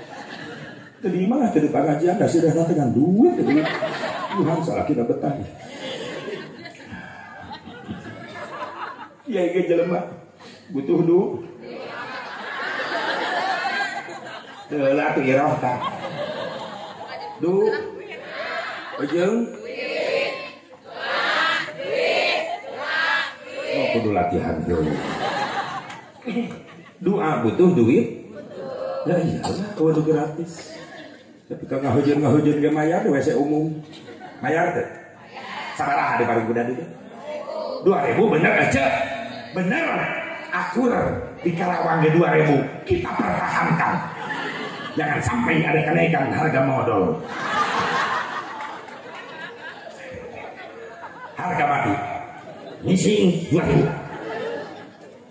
Teu di imah teu di pangajian da seudeuna teh ngan duit teh. Tuhan salah kita betah. Ieu ge jelema butuh du. Teu lah tuh iroh tah. Du, ujung, oh kudu latihan dulu. Doa butuh duit, ya iyalah, kudu gratis. Tapi kalau ngahujun ge mayar di WC umum, mayar teh. Sabaraha di paling kuda dulu? 2.000 bener aja, bener. Akur di Karawang ge 2.000, kita pertahankan. Jangan sampai ada kenaikan harga modal. Harga mati. Ngising 2.000.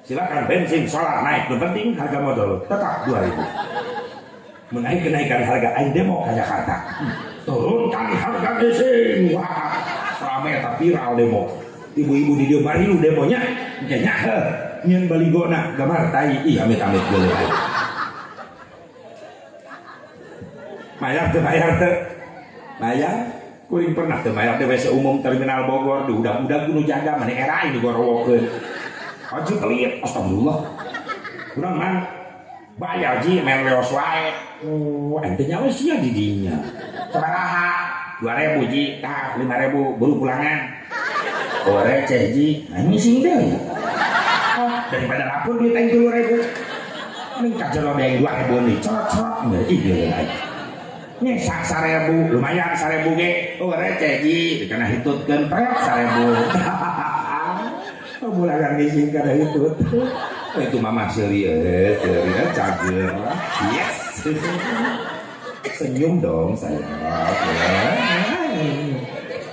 Silakan bensin, solar naik. Yang penting harga modal tetap 2.000. Menaik kenaikan harga aing demo ke Jakarta. Turunkan harga ngising. Wah, rame tapi viral demo. Ibu-ibu di dieu barilu demonya. Kayaknya heuh, nyeun baligona gambar tai. Ih, amit-amit geuleuh aing. Bayar teu, bayar teu. Bayar. Kuring pernah teu bayar teh WC umum Terminal Bogor di udah-udah kudu jaga maneh era ini gorowokeun. Aja pelit, astagfirullah. Kurang mang bayar ji main leos wae. Oh, ente nyawa sia di dinya. Sabaraha? 2.000 ji, tah 5.000 buru pulangan. Oh receh ji, nah ngising deui. Oh, daripada lapor duit aing 3.000. Ning ka jero aing 2.000 nih, corot-corot ih geuleuh aing. Nyesak 1.000, lumayan 1.000 ge. Oh receh ji, dikena hitutkeun pret 1.000. Oh bulangan ngising kana hitut. Oh, itu mama serius, serius cager. Yes. Senyum dong saya.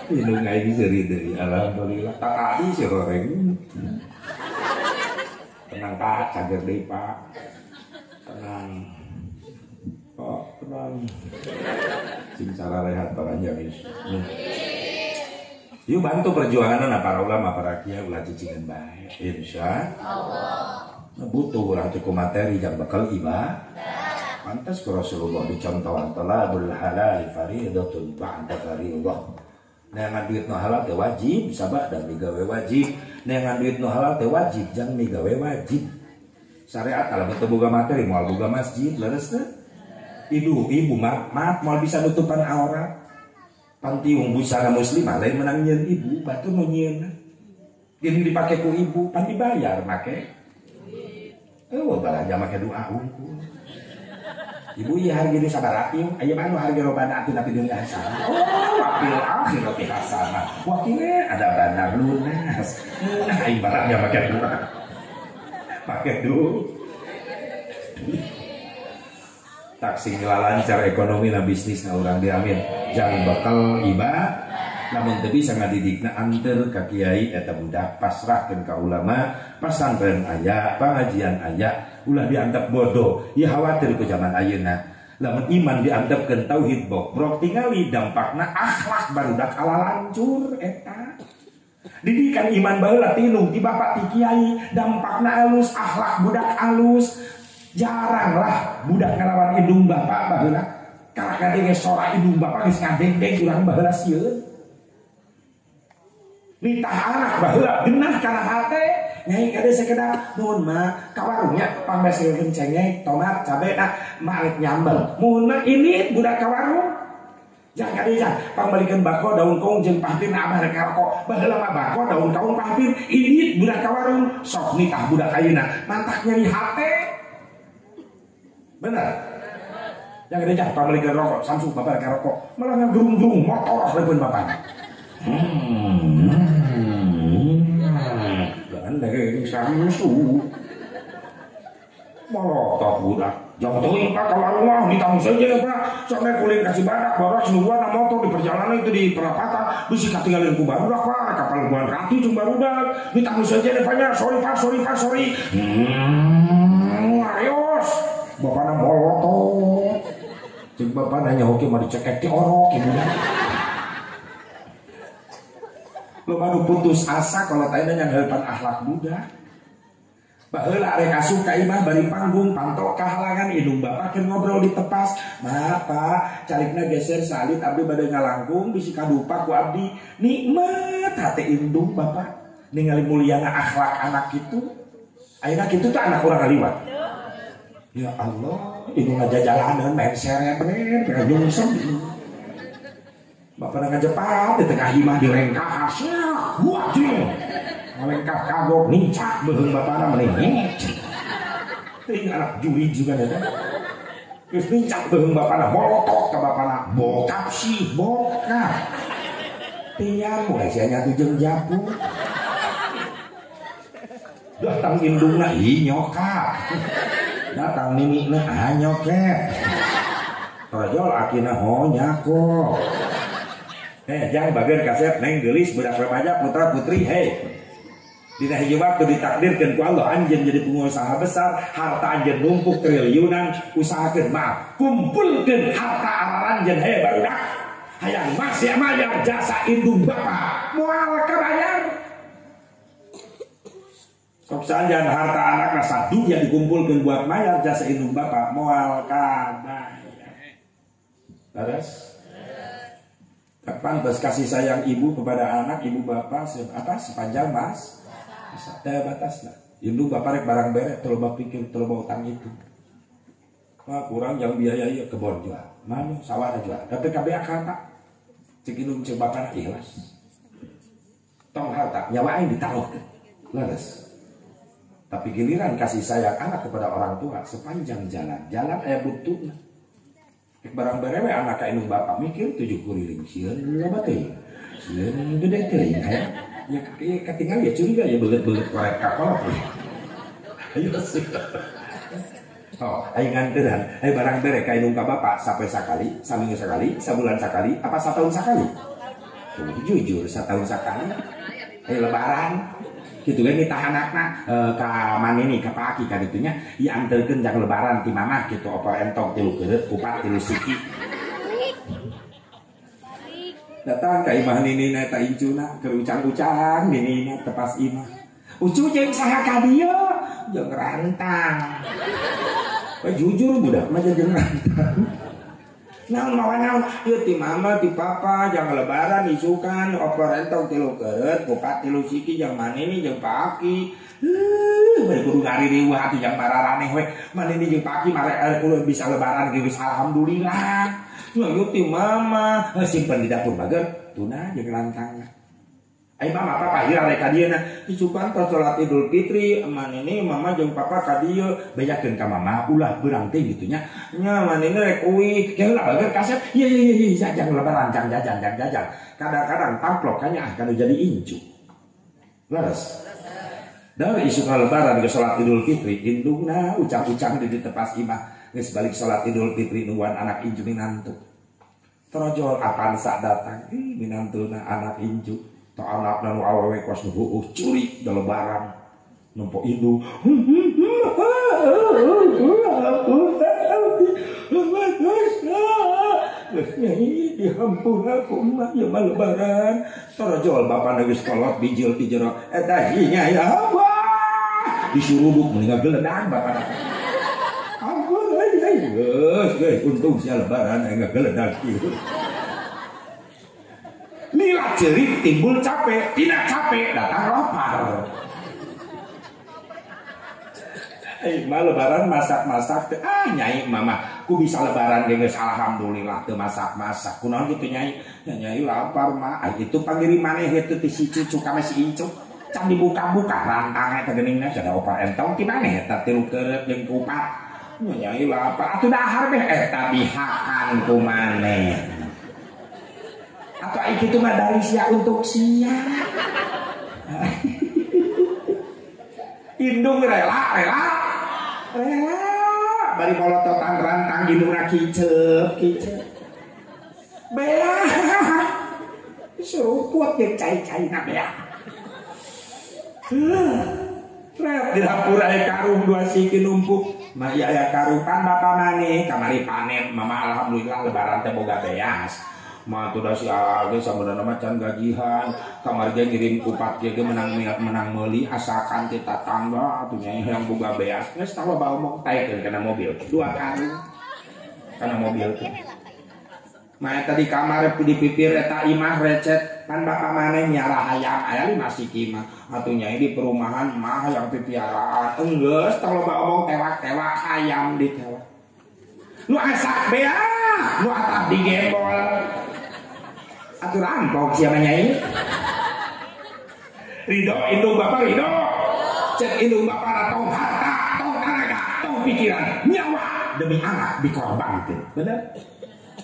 Indung aing seuri deui, alhamdulillah. Tak tadi si horeng. Tenang Pak, cager deui Pak. Tenang. Pak, tenang. Sing cara rehat paranjang Yuk bantu perjuangan para ulama, para kiai ulah cicingan bae. Insya Allah. Butuh urang cukup materi jang bekal ibadah. Pantas ku Rasulullah dicontohan talabul halal fariidatun ba'da fariidah. Neangan duit nu halal teh wajib, sabah dan migawe wajib. Neangan duit nu halal teh wajib, jang migawe wajib. Syariat kalau teu boga materi moal boga masjid, leres teh. Ibu, ibu maaf moal bisa nutupan aurat. Pantiung busana muslimah lain menang nyeun ibu, batur nu nyieunna. Gini dipake ku ibu, pan dibayar make. Eueuh balanja make doa unggul. Ibu ieu harga nu sabaraha ieu? Aya mah nu harga robana atina fid dunya hasanah. Oh, wafil akhirati hasanah. Wa qina adzabannar lunas. Nah, aing barangnya make dua. Make duit. Tak sing lancar ekonomi na bisnis na urang diamin. Jangan bakal iba lamun teu bisa ngadidikna anter ka kiai eta budak pasrahkeun ka ulama, pasantren aya, pangajian aya, ulah dianggap bodoh. Ya khawatir ku zaman ayeuna. Lamun iman diantepkeun tauhid bobrok tingali dampakna akhlak barudak ala lancur eta. Didikan iman baheula tinung ti bapak ti kiai, dampakna alus, akhlak budak alus. Jaranglah budak ngalawan indung bapak baheula. Kalah kadenge sora indung bapak geus ngadengdeng urang baheula sieun. Nitah anak baheula genah kana hate nyai kade sekedar nuhun mah ka warungnya pangbeselkeun cengek tomat cabe nah mah nyambel muhun mah ini budak ka warung jangan kade jangan pangbalikeun bako daun kaung jeung pahpir na abah rek ngarokok baheula mah bako daun kaung pahpir ini budak ka warung sok nitah budak ayeuna mantak nyeri hate bener jangan kade jangan pangbalikeun rokok Samsung bapak rek ngarokok malah ngagerung-gerung motor leupun bapana. Gandeng Samsu molotot budak jangan teuing Pak ka warung ditanggung saja Pak sampai kulit kasih badak barak nungguan motor di perjalanan itu di perapatan bisi katinggalin ku barudak Pak kapal buan ratu jeung barudak ditanggung saja deh Pak sorry Pak sorry Pak sorry arios bapana molotot jeung bapana nyaho mah dicekek ti orok ieu budak. Lo baru putus asa kalau tanya yang harapan akhlak budak. Baheula arek asup ka imah bari panggung pantok kahalangan indung bapak keur ngobrol di tepas. Maaf Pak, carikna geser salit abdi bade ngalangkung bisi kadupa ku abdi. Nikmat hate indung bapak ningali mulyana akhlak anak kitu. Ayeuna kitu teh anak urang ngaliwat. Ya Allah, indung ngajajalaneun main seret bener nyungsem. Bapak ngajepat di tengah imah dilengkah asya, wajib ngalengkah kagok nincak beuheung bapana meni. Ting anak juri juga eta. Geus nincak beuheung bapana molotot ka bapana, bokap sih bokap. Tiang mulai sia nyatu jeung japu. Datang indungna ih nyokap. Datang mimina ah nyokep. Rajol akina ho nyako. Jangan bagian kasep neng gelis budak remaja putra putri hei. Dina hiji waktu ditakdirkeun ku Allah anjeun jadi pengusaha besar, harta anjeun numpuk triliunan, usahakeun maaf, kumpulkeun harta aranjeun hei barudak. Hayang masih mayar jasa indung bapa, moal kabayar. Sok sanjan harta anakna sadunya dikumpulkeun buat mayar jasa indung bapa, moal kabayar. Terus pantas kasih sayang ibu kepada anak, ibu bapak apa sepanjang mas, ada batas lah. Indung bapak rek barang bere, terlalu pikir, terlalu utang itu. Wah kurang yang biaya iya kebon jual, mana sawah ada jual. Tapi kabeh harta, cek indung cek bapak ikhlas. Tong harta, nyawa aing ditaruhkeun, leres. Tapi giliran kasih sayang anak kepada orang tua sepanjang jalan, jalan aya butuhna. Barang berewe anak ka indung bapak mikir tujuh kuriling sieun loba teuing sieun gede teuing aya ya katingal ya curiga ya belet-belet korek ka kolot ayo sih oh aing nganteran ayo barang bere ka indung ka bapak sampai sakali saminggu sakali sabulan sakali apa satahun sakali tuh jujur satahun sakali ayo lebaran gitu kan nitah anakna ka manini ka paki ka ditunya ieu anterkeun jang lebaran ti mamah gitu opor entong tilu keureut kupat tilu siki datang ka imah ninina eta incuna keur ucang-ucang ninina tepas imah ucu jeung saha ka dieu jeung rantang we jujur budak mah jeung rantang naon mawa naon ieu ti mama ti papa jang lebaran isukan opor entong tilu keureut kupat tilu siki jang manini jeung paki bari kudu ngaririweuh atuh jang mararaneh we manini jeung paki mare kudu bisa lebaran ge geus alhamdulillah ieu ti mama simpen di dapur bager tuna jeung rantang Ai mama papa hira rek ka dieu na dicukan tos salat Idul Fitri manini mama jeung papa ka dieu bejakeun ka mama ulah beurang teh kitu nya nya manini rek uih heula bager kasep ye ye ye jajang lebaran jang jajan jang jajan kadang-kadang tamplok kanya ah kanu jadi incu leres dari isuk lebaran ke salat Idul Fitri indungna ucang-ucang di tepas imah geus balik salat Idul Fitri nungguan anak incu minantu torojol apansa datang ih minantuna anak incu tak anak dan awewe kos nu curi da lebaran nempo indung dihampura ku mah ieu mah lebaran torojol bapana geus kolot bijil ti jero eta hinya ya Allah disuruduk mending ngageledang bapana ampun euy geus geus untung sia lebaran aya ngageledang kieu. Lila cerik timbul capek, tidak capek datang lapar. Mah lebaran masak-masak teh ah nyai mama ku bisa lebaran geus alhamdulillah teu masak-masak. Kunaon kitu nyai? Nyai lapar mah. Ah itu pangiri maneh teh ti si cucu ka si incu. Can dibuka-buka rantang eta geuningna cada opar entong ti maneh eta tilu keureup jeung kupat. Nyai lapar atuh dahar beh eta dihakan ku maneh. Atau itu mah dari sia untuk sia. Indung rela, rela, rela. Bari molototan rantang indungna kicep, kicep. Bea, seruput jeung cai-caina bea. Rep di dapur aya karung dua siki numpuk. Mah ieu aya karung pan bapa maneh kamari panen mama alhamdulillah lebaran teh boga beas. Mah tuh dah si age sabenerna mah can gajihan kamari ge ngirim kupat ge menang menang meuli asakan ti tatangga atuh nya hayang boga beas geus tah loba omong taekeun kana mobil dua karung kana mobil teh mah eta di kamar di pipir eta imah recet pan bapa maneh nyara hayam aya lima siki mah atuh nya di perumahan mah hayang pipiaraan enggeus tah loba omong tewak-tewak hayam ditewak nu asak bea nu atap digembol atuh rampok siapa nyai ridho indung bapak ridho cek indung bapak tong harta tong tenaga tong pikiran nyawa demi anak dikorbankeun bener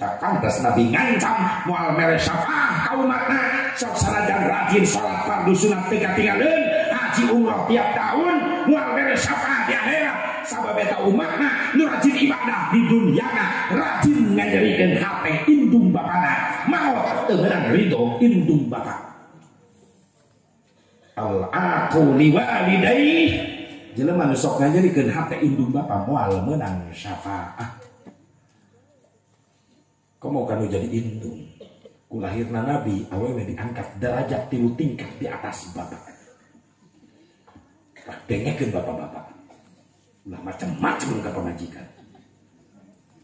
tak pantas Nabi ngancam moal mere syafaat ka umatna sok sanajan rajin salat fardu sunat teu katinggaleun haji umroh tiap tahun moal mere syafaat di akhirat sabab eta umatna nu rajin ibadah di dunyana rajin nganyerikeun hate indung bapana maot teu meunang ridho indung bapa al aqu liwalidayhi jelema nu sok nganyerikeun hate indung bapa moal meunang syafaat. Komo kanu jadi indung ku lahirna Nabi awewe diangkat derajat 3 tingkat di atas bapak. Dengekeun bapak-bapak ulah macam-macam ka pamajikan.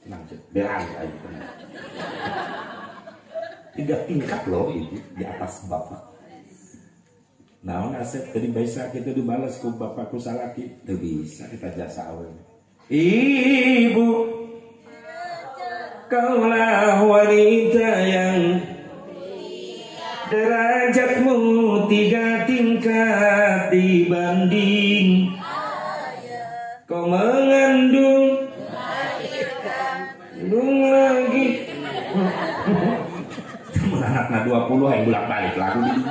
Tenang cek, beran aja tenang. 3 tingkat loh ibu di atas bapak. Naon asep tadi bisa kita dibalas ku bapakku salaki, teu bisa kita jasa awewe. Ibu, kaulah wanita yang derajatmu 3 tingkat dibanding kau mengandung melahirkan lagi. Anakna 20 yang bolak-balik lagu di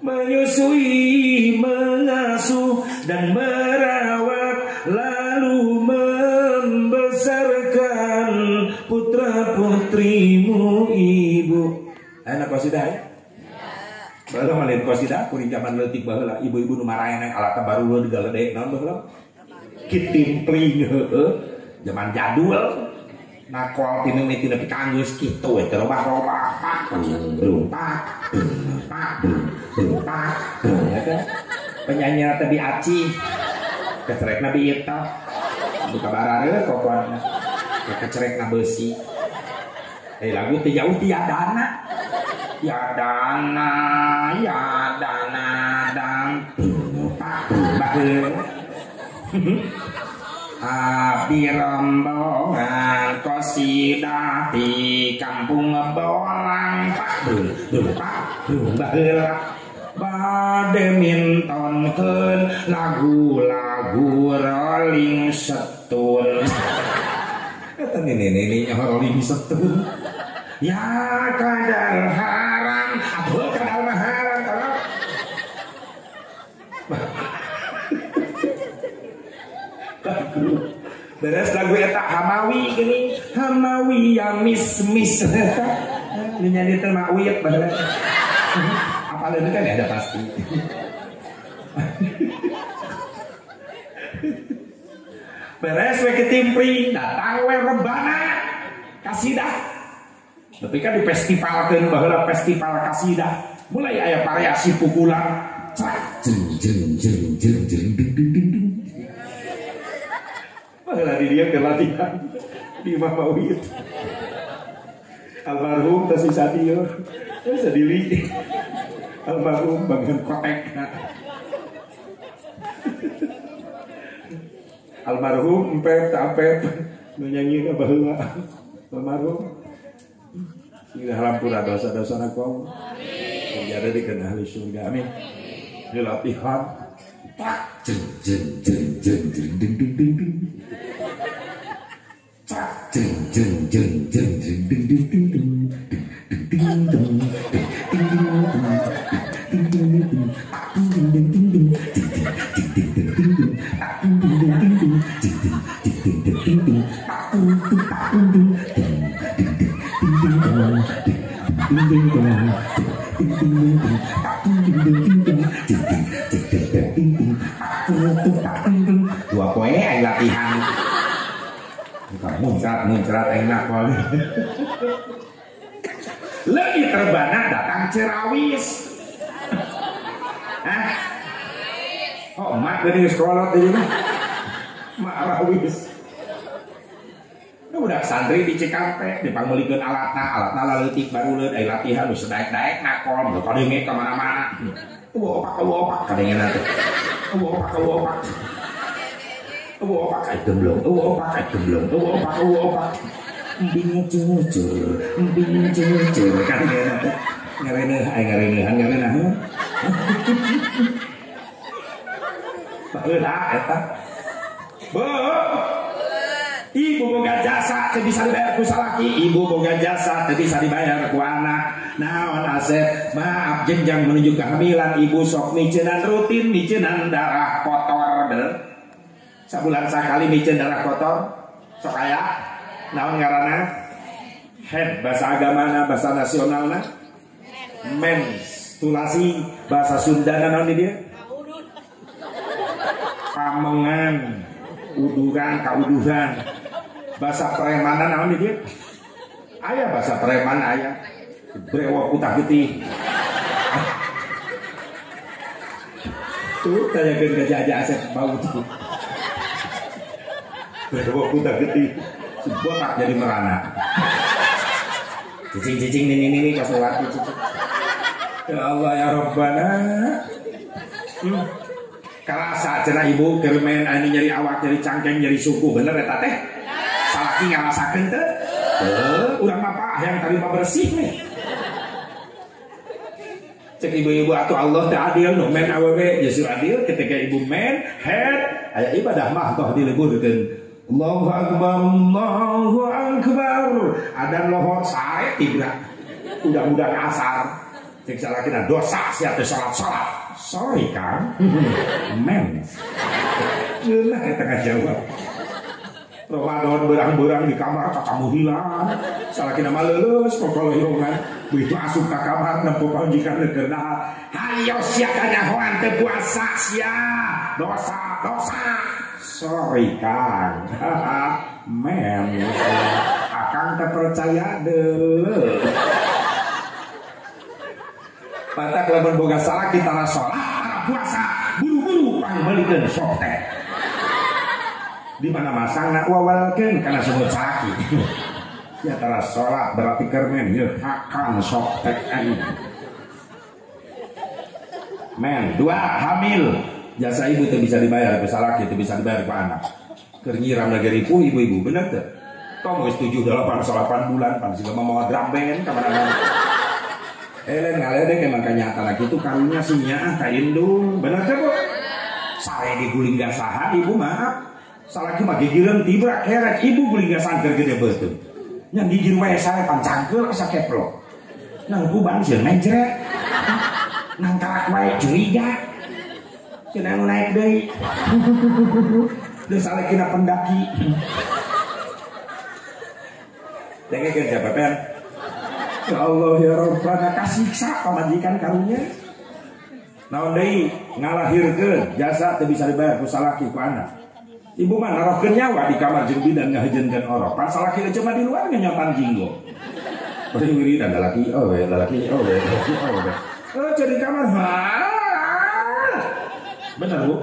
menyusui, mengasuh dan merawat lalu membesarkan putra putrimu ibu. Anak qasidah ya? Baheula mah lain qasidah kuring zaman leutik baheula ibu-ibu nu maraen alatna baru leuh digaledek naon baheula? Kitimpling heueuh zaman jadul nakol tinu miti nepi ka anggeus kitu we teu robah-robah pak pak pak pak eta penyanyi teh bi aci kecerekna bi eta buka barare kokona kecerekna beusi lagu teh jauh tiadana ya dana ya dana dan pak baheula Abdi rombongan kosidah di kampung Bolang pak pak baheula bade mintonkeun lagu-lagu Rolling Stone. Eta nini-nini Rolling Stone. Ya kadal haram, aduh kadal mah haram tolong. Beres lagu eta Hamawi gini, Hamawi ya mis mis eta nyanyi teh makwit baheula. Apaleun kan ada pasti. Beres we ketimpring, datang we rebana kasidah. Tapi kan di festivalkeun baheula festival kasidah, mulai aya variasi pukulan. Cak jeng jeng jeng jeng jeng ding ding ding ding. Baheula di dia keur latihan di Imam Mawid. Almarhum teh si Sadio, teh sadili. Almarhum bagian kotek. Almarhum empep tak empep nu nyanyi ka baheula. Almarhum sing hampura dosa-dosana ku Allah. Amin. Jadi dikeun ahli surga. Amin. Latihan tak jeng jeng jeng jeng jeng ding ding ding ding. Cak jeng jeng jeng jeng jeng ding ding ding ding ding ding ding ding ding ding ding ding ding ding ding ding ding ding. Dua poe aing latihan. Muncrat muncrat enak kali. Lebih terbana datang Cerawis. Hah? Oh, mak geuning sekolah teh mah. Mak rawis. Udah santri di Cikampek dipangmeulikeun alatna, alatna laleutik baruleun aya latihan nu sedaek-daek nakol, nu kadenge ka mana-mana. Eueuh opak eueuh opak kadengena teh. Eueuh opak eueuh opak. Eueuh opak ai gemblong, eueuh opak ai gemblong, eueuh opak eueuh opak. Embing cucur, embing cucur kadengena teh. Ngareuneuh ai ngareuneuhan ngareunah. Baheula eta. Beuh. Ibu boga jasa teu bisa dibayar ku salaki, ibu boga jasa teu bisa dibayar ku anak. Naon asep, maaf jenjang menuju kehamilan ibu sok miceunan rutin miceunan darah kotor bener. Sabulan sakali miceun darah kotor sok aya. Naon ngaranna? Head bahasa agamana, bahasa nasionalna. Menstruasi bahasa Sundana naon di dieu? Pamengan, uduran, kauduran. Bahasa premanan naon di dieu? Aya bahasa preman aya. Brewok utah getih. Tuh tanyakeun ka Jaja Asep bau tuh. Brewok utah getih. Botak jadi merana. Cicing-cicing nini-nini pas lewat cicing. Ya Allah ya Rabbana. Karasa cenah ibu keur main anu nyeri awak, nyeri cangkeng, nyeri suku, bener eta teh? Salaki ngarasakeun teh? Heuh, urang mah Pak yang tarima bersih nih. Cek ibu-ibu atuh Allah teh adil nu men awewe justru adil ketika ibu men head aya ibadah mah toh dileburkeun. Allahu akbar, Allahu akbar. Adan lohor sare tibra. Udah-udah asar. Cek salakina dosa sia teh salat-salat. Sorry Kang, men. Geunah eta ngajawab. Ramadan berang-berang di kamar kakamu hilang. Salakina mah leuleus kokoloyongan. Begitu asup ka kamar nempo paunjikan keur dahar. Hayo sia kanyahoan teu puasa sia. Dosa, dosa. Sorry Kang. Men. Akang teu percaya deuleu. Batak lamun boga salaki tara salat, tara puasa, buru-buru pangmeulikeun soptek. Di mana masangna wawalkeun kana sumur salaki. Ya tara salat berarti keur men yeuh hakang soptek aing. Men, dua hamil. Jasa ibu teu bisa dibayar ku salaki, teu bisa dibayar ku anak. Keur nyiram lagi ripuh ibu-ibu, bener teu? Tong geus 7 8 8 bulan pan siga mawa drum band ka mana-mana. Lain ngaledek emang kenyataan kitu karunya sih nyaah ka indung, bener teu Bu? Sare diguling gasaha ibu maaf. Salaki mah gigireun tibrak kerek ibu guling gasang keur gede beuteung. Nya gigir wae sare pan cangkeul asa keplok. Nang kubang sieun mejrek. Nang karak wae curiga. Cenah nu naik deui. Deui salakina pendaki. Dengekeun siapa pen? Ya Allah ya Rabbana kasiksa pamajikan karunya. Naon deui ngalahirkeun jasa teu bisa dibayar ku salaki ku anak. Ibu mah narohkeun nyawa di kamar jeung bidan ngahejeunkeun orok. Pan salaki cuma di luar ngenyotan jinggo. Bari wiridan lalaki owe, lalaki owe, lalaki owe. Oh, jadi kamar. Bener Bu?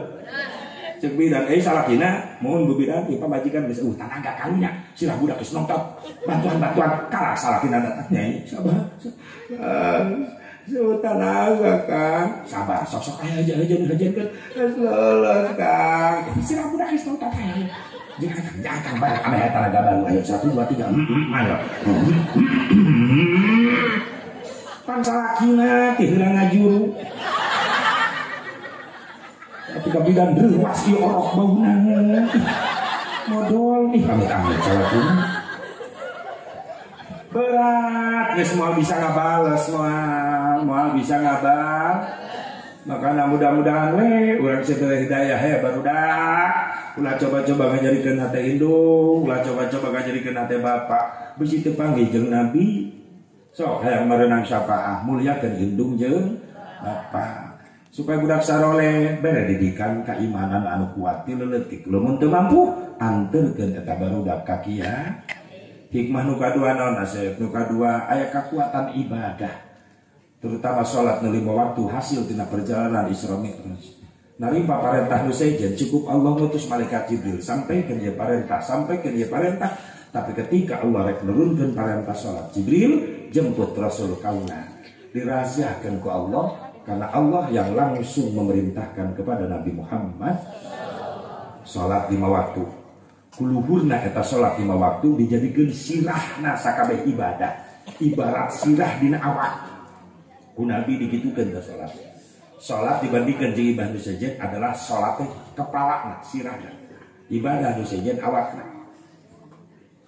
Cek bidan salakina mohon Bu bidan ieu pamajikan geus tanaga karunya sirah budak geus nongtot bantuan-bantuan kalah salakina datang nyai sabar. Tanaga Kang sabar sok-sok aya aja hajeun geus leuleus Kang sirah budak geus nongtot aya jangan Kang bae ame tanaga baru ayo 1 2 3 ayo pan salakina teh heula ngajuru. Ketika bidan reuwas ieu orok bauna modol ih amit-amit salakina berat geus moal bisa ngabales moal bisa ngabal. Makana mudah-mudahan we urang sedaya hidayah he barudak ulah coba-coba ngajadikeun hate indung ulah coba-coba ngajadikeun hate bapak bisi teu panggih jeung nabi sok hayang merenang syafaah muliakeun indung jeung bapak supaya budak saroleh bere didikan keimanan anu kuat ti leutik lamun teu mampu anterkeun eta barudak ka kiai. Hikmah nu kadua naon asep? Nu kadua aya kakuatan ibadah terutama salat nu 5 waktu hasil tina perjalanan Isra Mi'raj. Narima parentah nu sejen cukup Allah ngutus malaikat Jibril sampaikeun ieu parentah, sampaikeun ieu parentah, tapi ketika Allah rek nurunkeun parentah salat Jibril jemput Rasul kaula. Dirahasiakeun ku Allah karena Allah yang langsung memerintahkan kepada Nabi Muhammad salat 5 waktu. Kuluhurna eta salat 5 waktu dijadikeun sirahna sakabeh ibadah. Ibarat sirah dina awak. Ku Nabi dikitukeun teh salat. Salat dibandingkeun jeung ibadah nu sejen adalah salat teh kepalana, sirahna. Ibadah nu sejen awakna.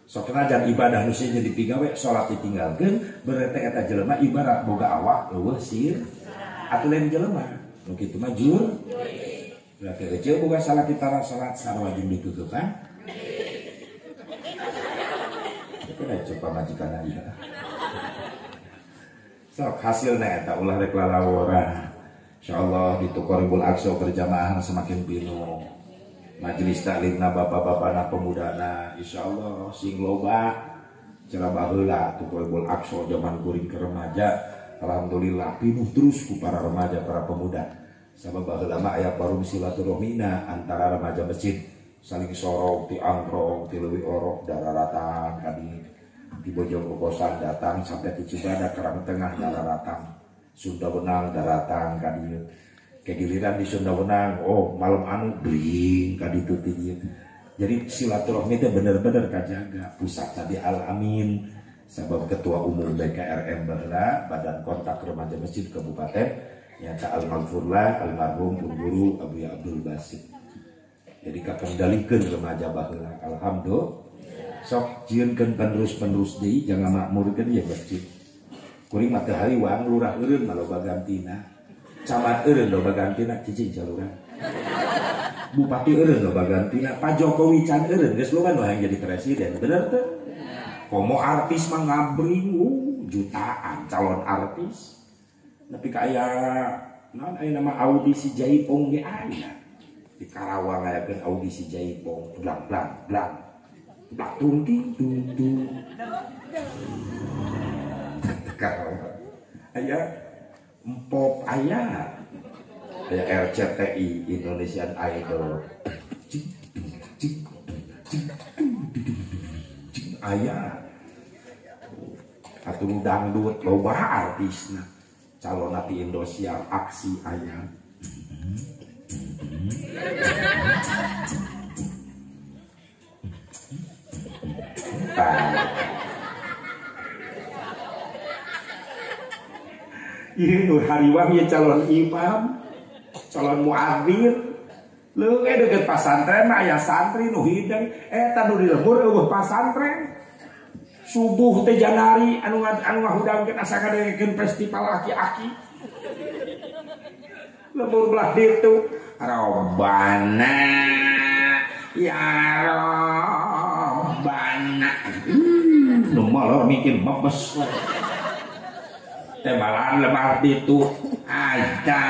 Sok najan ibadah nu sejen dipigawe salat ditinggalkeun berarti eta jelema ibarat boga awak eueuh sir atuh lain jelema. Nu kitu mah jur. Berarti eceu boga salat ditara salat sarua jeung ditutupan. Kena coba majikan aja. Sok hasilnya eta ulah rek lalawora. Insyaallah di Tuqoribul Aqsa berjamaah semakin pinuh. Majelis taklimna bapak-bapakna pemudana insyaallah sing loba. Cara baheula Tuqoribul Aqsa zaman kuring ke remaja alhamdulillah pinuh terus ku para remaja para pemuda. Sabab baheula mah aya forum silaturahmina antara remaja masjid saling sorong ti angkrong ti leuwih orok dararatang kadi di Bojong Kokosan datang sampai di Cibadak Karang Tengah dararatang Sunda Wenang daratang kadi kegiliran di Sunda Wenang oh malam anu bling kadi tu ti dieu. Jadi silaturahmi teh bener-bener kajaga pusat tadi Al Amin sabab ketua umum BKRM baheula Badan Kontak Remaja Masjid Kabupaten nyata Al Maghfurlah almarhum Guru Abu Abdul Basit. Jadi kakendalikeun remaja baheula alhamdulillah. Sok jieunkeun penerus-penerus deui jangan makmurkeun ieu masjid. Kuring mah teu hariwang lurah eureun mah loba gantina. Camat eureun loba gantina cicing calurah. Bupati eureun loba gantina, Pak Jokowi can eureun geus loba nu hayang jadi presiden, bener teu? Komo artis mah ngabring jutaan calon artis. Tapi kaya naon aya nama audisi Jaipong ge aya. Di Karawang aya audisi Jaipong blang blang blang. Blang tung ting tung tung. Karawang. Aya Empop aya. Aya RCTI Indonesian Idol. Cing cing cing cing aya. Atuh dangdut loba artisna. Calon napi Indosiar aksi aya. Ieu nu hariwang ieu calon imam, calon muadzin. Leuh deket pasantren mah aya santri nu hideng, eta nu di lembur eueuh pasantren. Subuh teh janari anu ngahudangkeun asa ngadengekeun festival aki-aki. Lembur belah ditu, Robbana ya Robbana. Nu molor mikir mebes. Tebalan lemah ditu astagfirullah.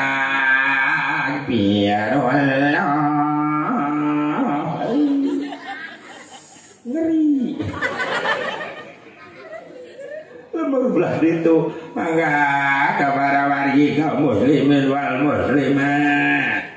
Ngeri. Lembur belah ditu mangga kepada wargi kaum muslimin wal muslimat.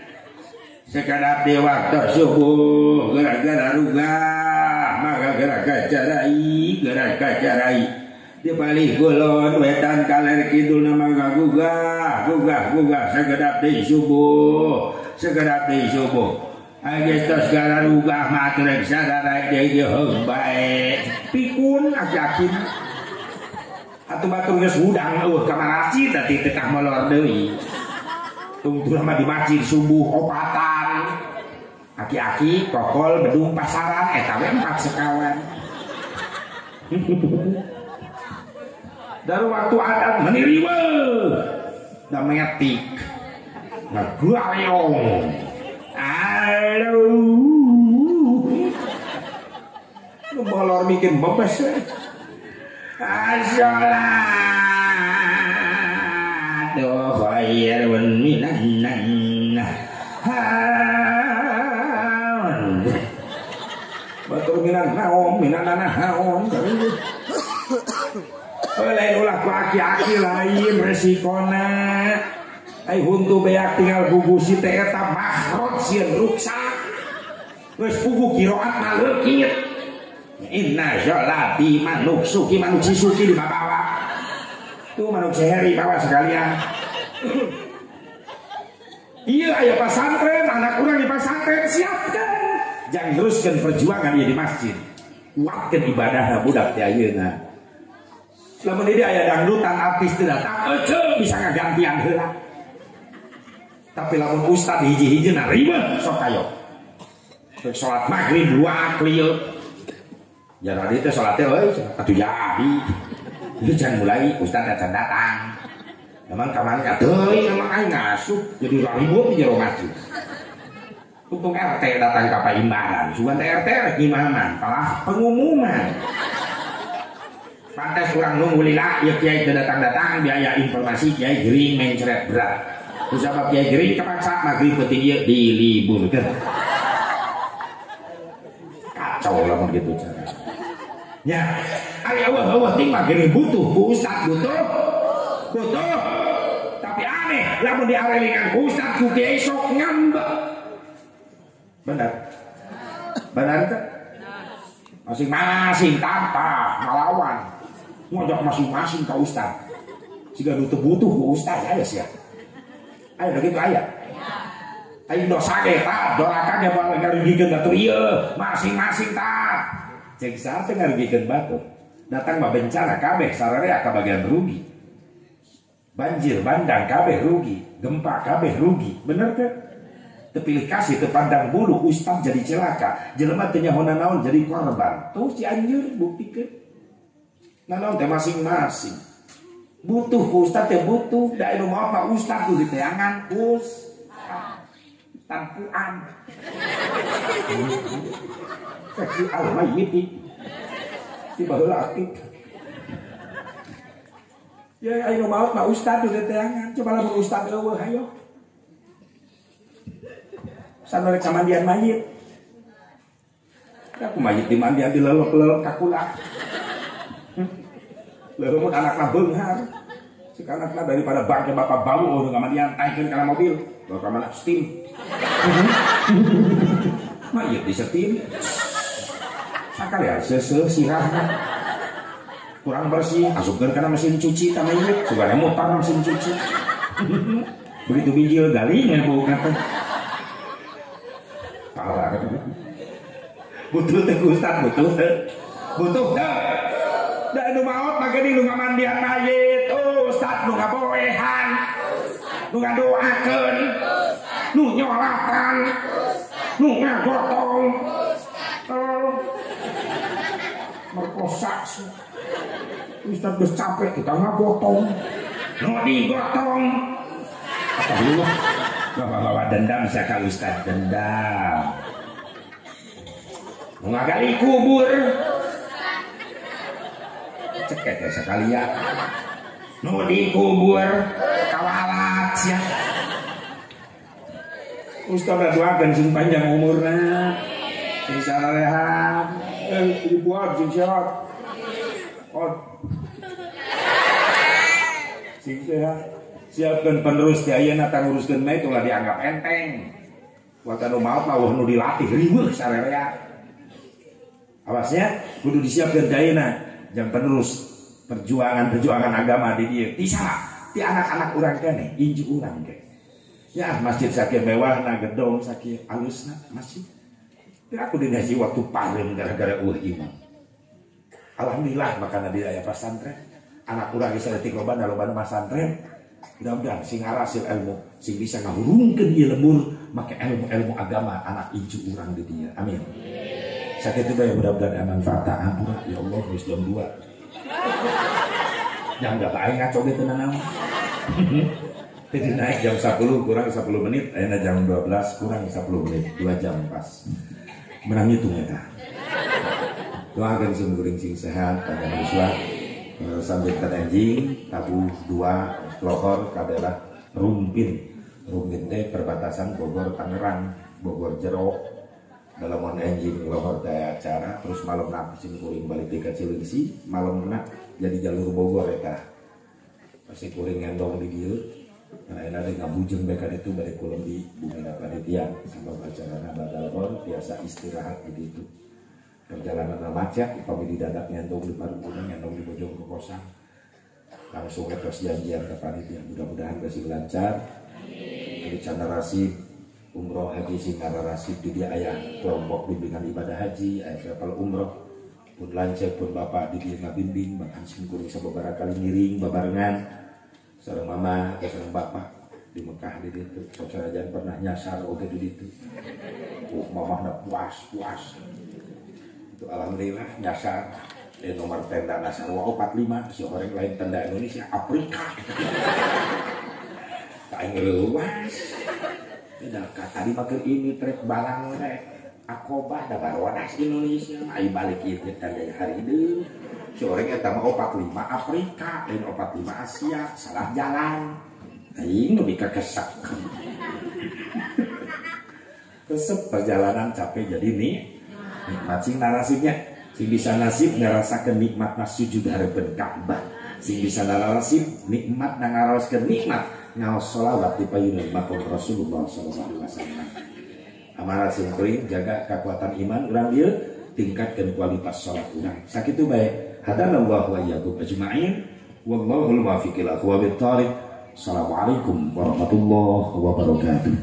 Sekadap di waktu subuh gara-gara rugah maka gara-gara carai gara-gara carai. Di balik kulon wetan kaler kidul nama gugah gugah gugah segedap di subuh segedap di subuh agestos gara rugah matrek sadara deui heung bae pikun aki-aki atuh batur geus hudang eueuh ka masjid teh teu tah molor deui tungtuna mah di masjid subuh opatan aki-aki kokol bedung pasaran eta we empat sekawan. Dari waktu adat meniriwe da metik ngaguayong aduh lu molor bikin bebes asholatu khairun minan naum batur minan naum minan naum lain ulah ku aki-aki lain resikona ai huntu beak tinggal gugusi teh eta makhraj sieun ruksak geus puguh qiraat mah leukit inna sholati manuk suki manuk sisuki dibawa tuh manuk seheri bawa sekalian. Iya aya pasantren anak urang di pasantren siapkan jangan teruskan perjuangan ieu di masjid kuatkeun ibadah budak teh ayeuna. Lamun ini aya dangdutan artis teu datang eceu bisa ngagantian heula. Tapi lamun ustad hiji-hiji na ribet sok ayo. Rek salat maghrib dua klieu. Ya tadi teh salat teh euy atuh jadi. Ieu can mulai ustad acan datang. Emang kamarnya teuing emang aing ngasup jadi ribut di jero masjid. Untung RT datang ka paimbaran, sugan teh RT rek ngimaman, kalah pengumuman. Pantes kurang nunggu lila, ya kiai datang-datang biaya informasi kiai gering mencret berat. Kusabab kiai gering kepaksa maghrib penting ieu diliburkeun. Kacau lamun gitu cara. Ya, ari eueuh ting mah gering butuh ku ustad butuh. Butuh. Tapi aneh lamun diarelingan ku ustad ku kiai sok ngambek. Benar. Benar teh? Masing-masing tanpa ngelawan. Ngajak masing-masing ke ustad. Jika nu teu butuh ku ustad aya sia. Aya begitu aya. Aing dosa ge tah, doraka ge moal ngarugikeun batur ieu, masing-masing tah. Cek saha teh ngarugikeun batur. Datang mah bencana kabeh sararea ka bagian rugi. Banjir bandang kabeh rugi, gempa kabeh rugi. Bener teh? Teu pilih kasih teu pandang bulu ustad jadi celaka, jelema teu nyaho naon jadi korban. Tuh Cianjur buktikeun. Naon teh masing-masing. Butuh ku ustad teh butuh, da anu maot mah ustad kudu diteangan ustad. Tampuan. Seksi almayyit di baheula aktif. Ya anu maot mah ustad kudu diteangan, coba lamun ustad eueuh hayo. Sanore kamandian mayit. Aku mayit di mandian dilelep-lelep kakula. Leureum anakna beunghar. Cik anakna daripada bangke bapak bau udah kamandian taikeun kana mobil, bawa ka mana steam. Mayit di steam. Sakali seuseuh sirahna. Kurang bersih, asupkeun kana mesin cuci ta mayit, sugana mutar mesin cuci. Begitu bijil galing ya bau kata. Parah. Butuh teu ku ustad, butuh teu? Butuh teu? Da anu maot mah geuning nu ngamandian mayit, oh ustad nu ngaboehan, nu ngadoakeun, nu nyolatan, nu ngagotong. Merkosa ustad geus capek kita ngagotong, nu digotong. Astagfirullah. Bawa-bawa dendam saya ka ustad, dendam. Nu ngagali kubur. Cekek ya sekalian. Nu dikubur kawalat sia. Ustad doakeun sing panjang umurna, sing salehan, dibuat sing sehat. Oh. Sing sehat. Siapkeun penerus ti ayeuna tang nguruskeun mah ulah dianggap enteng. Waktu nu maot mah nu dilatih riweuh sarerea. Awasnya kudu disiapkeun ti ayeuna jam penerus perjuangan-perjuangan agama di dieu. Ti saha? Ti anak-anak urang keneh, incu urang ge. Ya masjid sakieu mewahna, gedong sakieu alusna masjid. Teu aku dinasi waktu pareum gara-gara eueuh imam. Alhamdulillah makana di aya pasantren. Anak urang geus saeutik lobana lobana masantren. Mudah-mudahan sing ngarasil ilmu, sing bisa ngahurungkeun ieu lembur make ilmu-ilmu agama anak incu urang di dieu. Amin. Sakitu bae mudah-mudahan manfaat. Ampura ya Allah geus jam 2. Jam berapa aing ngaco ge teu nanaon. Jadi naik jam 10 kurang 10 menit, ayeuna jam 12 kurang 10 menit, 2 jam pas. Menang hitung eta. Doakeun sing kuring sing sehat, panjang yuswa. Sambil anjing tabuh 2 lohor ka daerah Rumpin. Rumpin teh perbatasan Bogor Tangerang, Bogor Jero. Dalam anjing lohor teh acara, terus malam nak sing kuring balik di Cileungsi, malam nak jadi jalur Bogor eta. Pasti kuring ngendong di dieu. Nah, enak deh ngabujeng mereka itu balik kulon di bumi panitia sama acarana badalhor biasa istirahat di ditu. Perjalanan macet, upami di dadak nyandong di Parungkuda, nyandong di Bojong Kokosan. Langsung terus janjian ke panitia, mudah-mudahan kasih lancar. Jadi canarasi umroh haji sing narasi di dia ayah kelompok bimbingan ibadah haji, ayah travel umroh pun lancar pun bapak di dia ngabimbing, bahkan sing kuring sababaraha kali ngiring babarengan sareng mama atau sareng bapak di Mekah di ditu. Sacarajan pernah nyasar oge di ditu. Oh, mamahna puas-puas. Itu alhamdulillah nyasar di nomor tenda Nasarwa 45 si orang lain tenda Indonesia Afrika. Tak ngeluas. Udah tadi makin ini trek barang rek Akobah da barodas Indonesia ai balik ieu tenda hari deui. Si orang eta mah 45 Afrika lain 45 Asia salah jalan. Aing lebih kekesak. Kesep perjalanan capek jadi nih nikmat sing narasibnya, sing bisa nasib ngerasakeun nikmat sujud hareupeun Ka'bah, sing bisa narasib nikmat ngaraoskeun nikmat ngaos sholawat di payunan makom Rasulullah sallallahu alaihi wasallam. Amanah sing kuring jaga kekuatan iman urang dieu, tingkatkeun kualitas salat urang. Sakitu bae. Hadanallahu wa iyyakum ajmain. Wallahul muwaffiq ila aqwamit thariq. Assalamualaikum warahmatullahi wabarakatuh.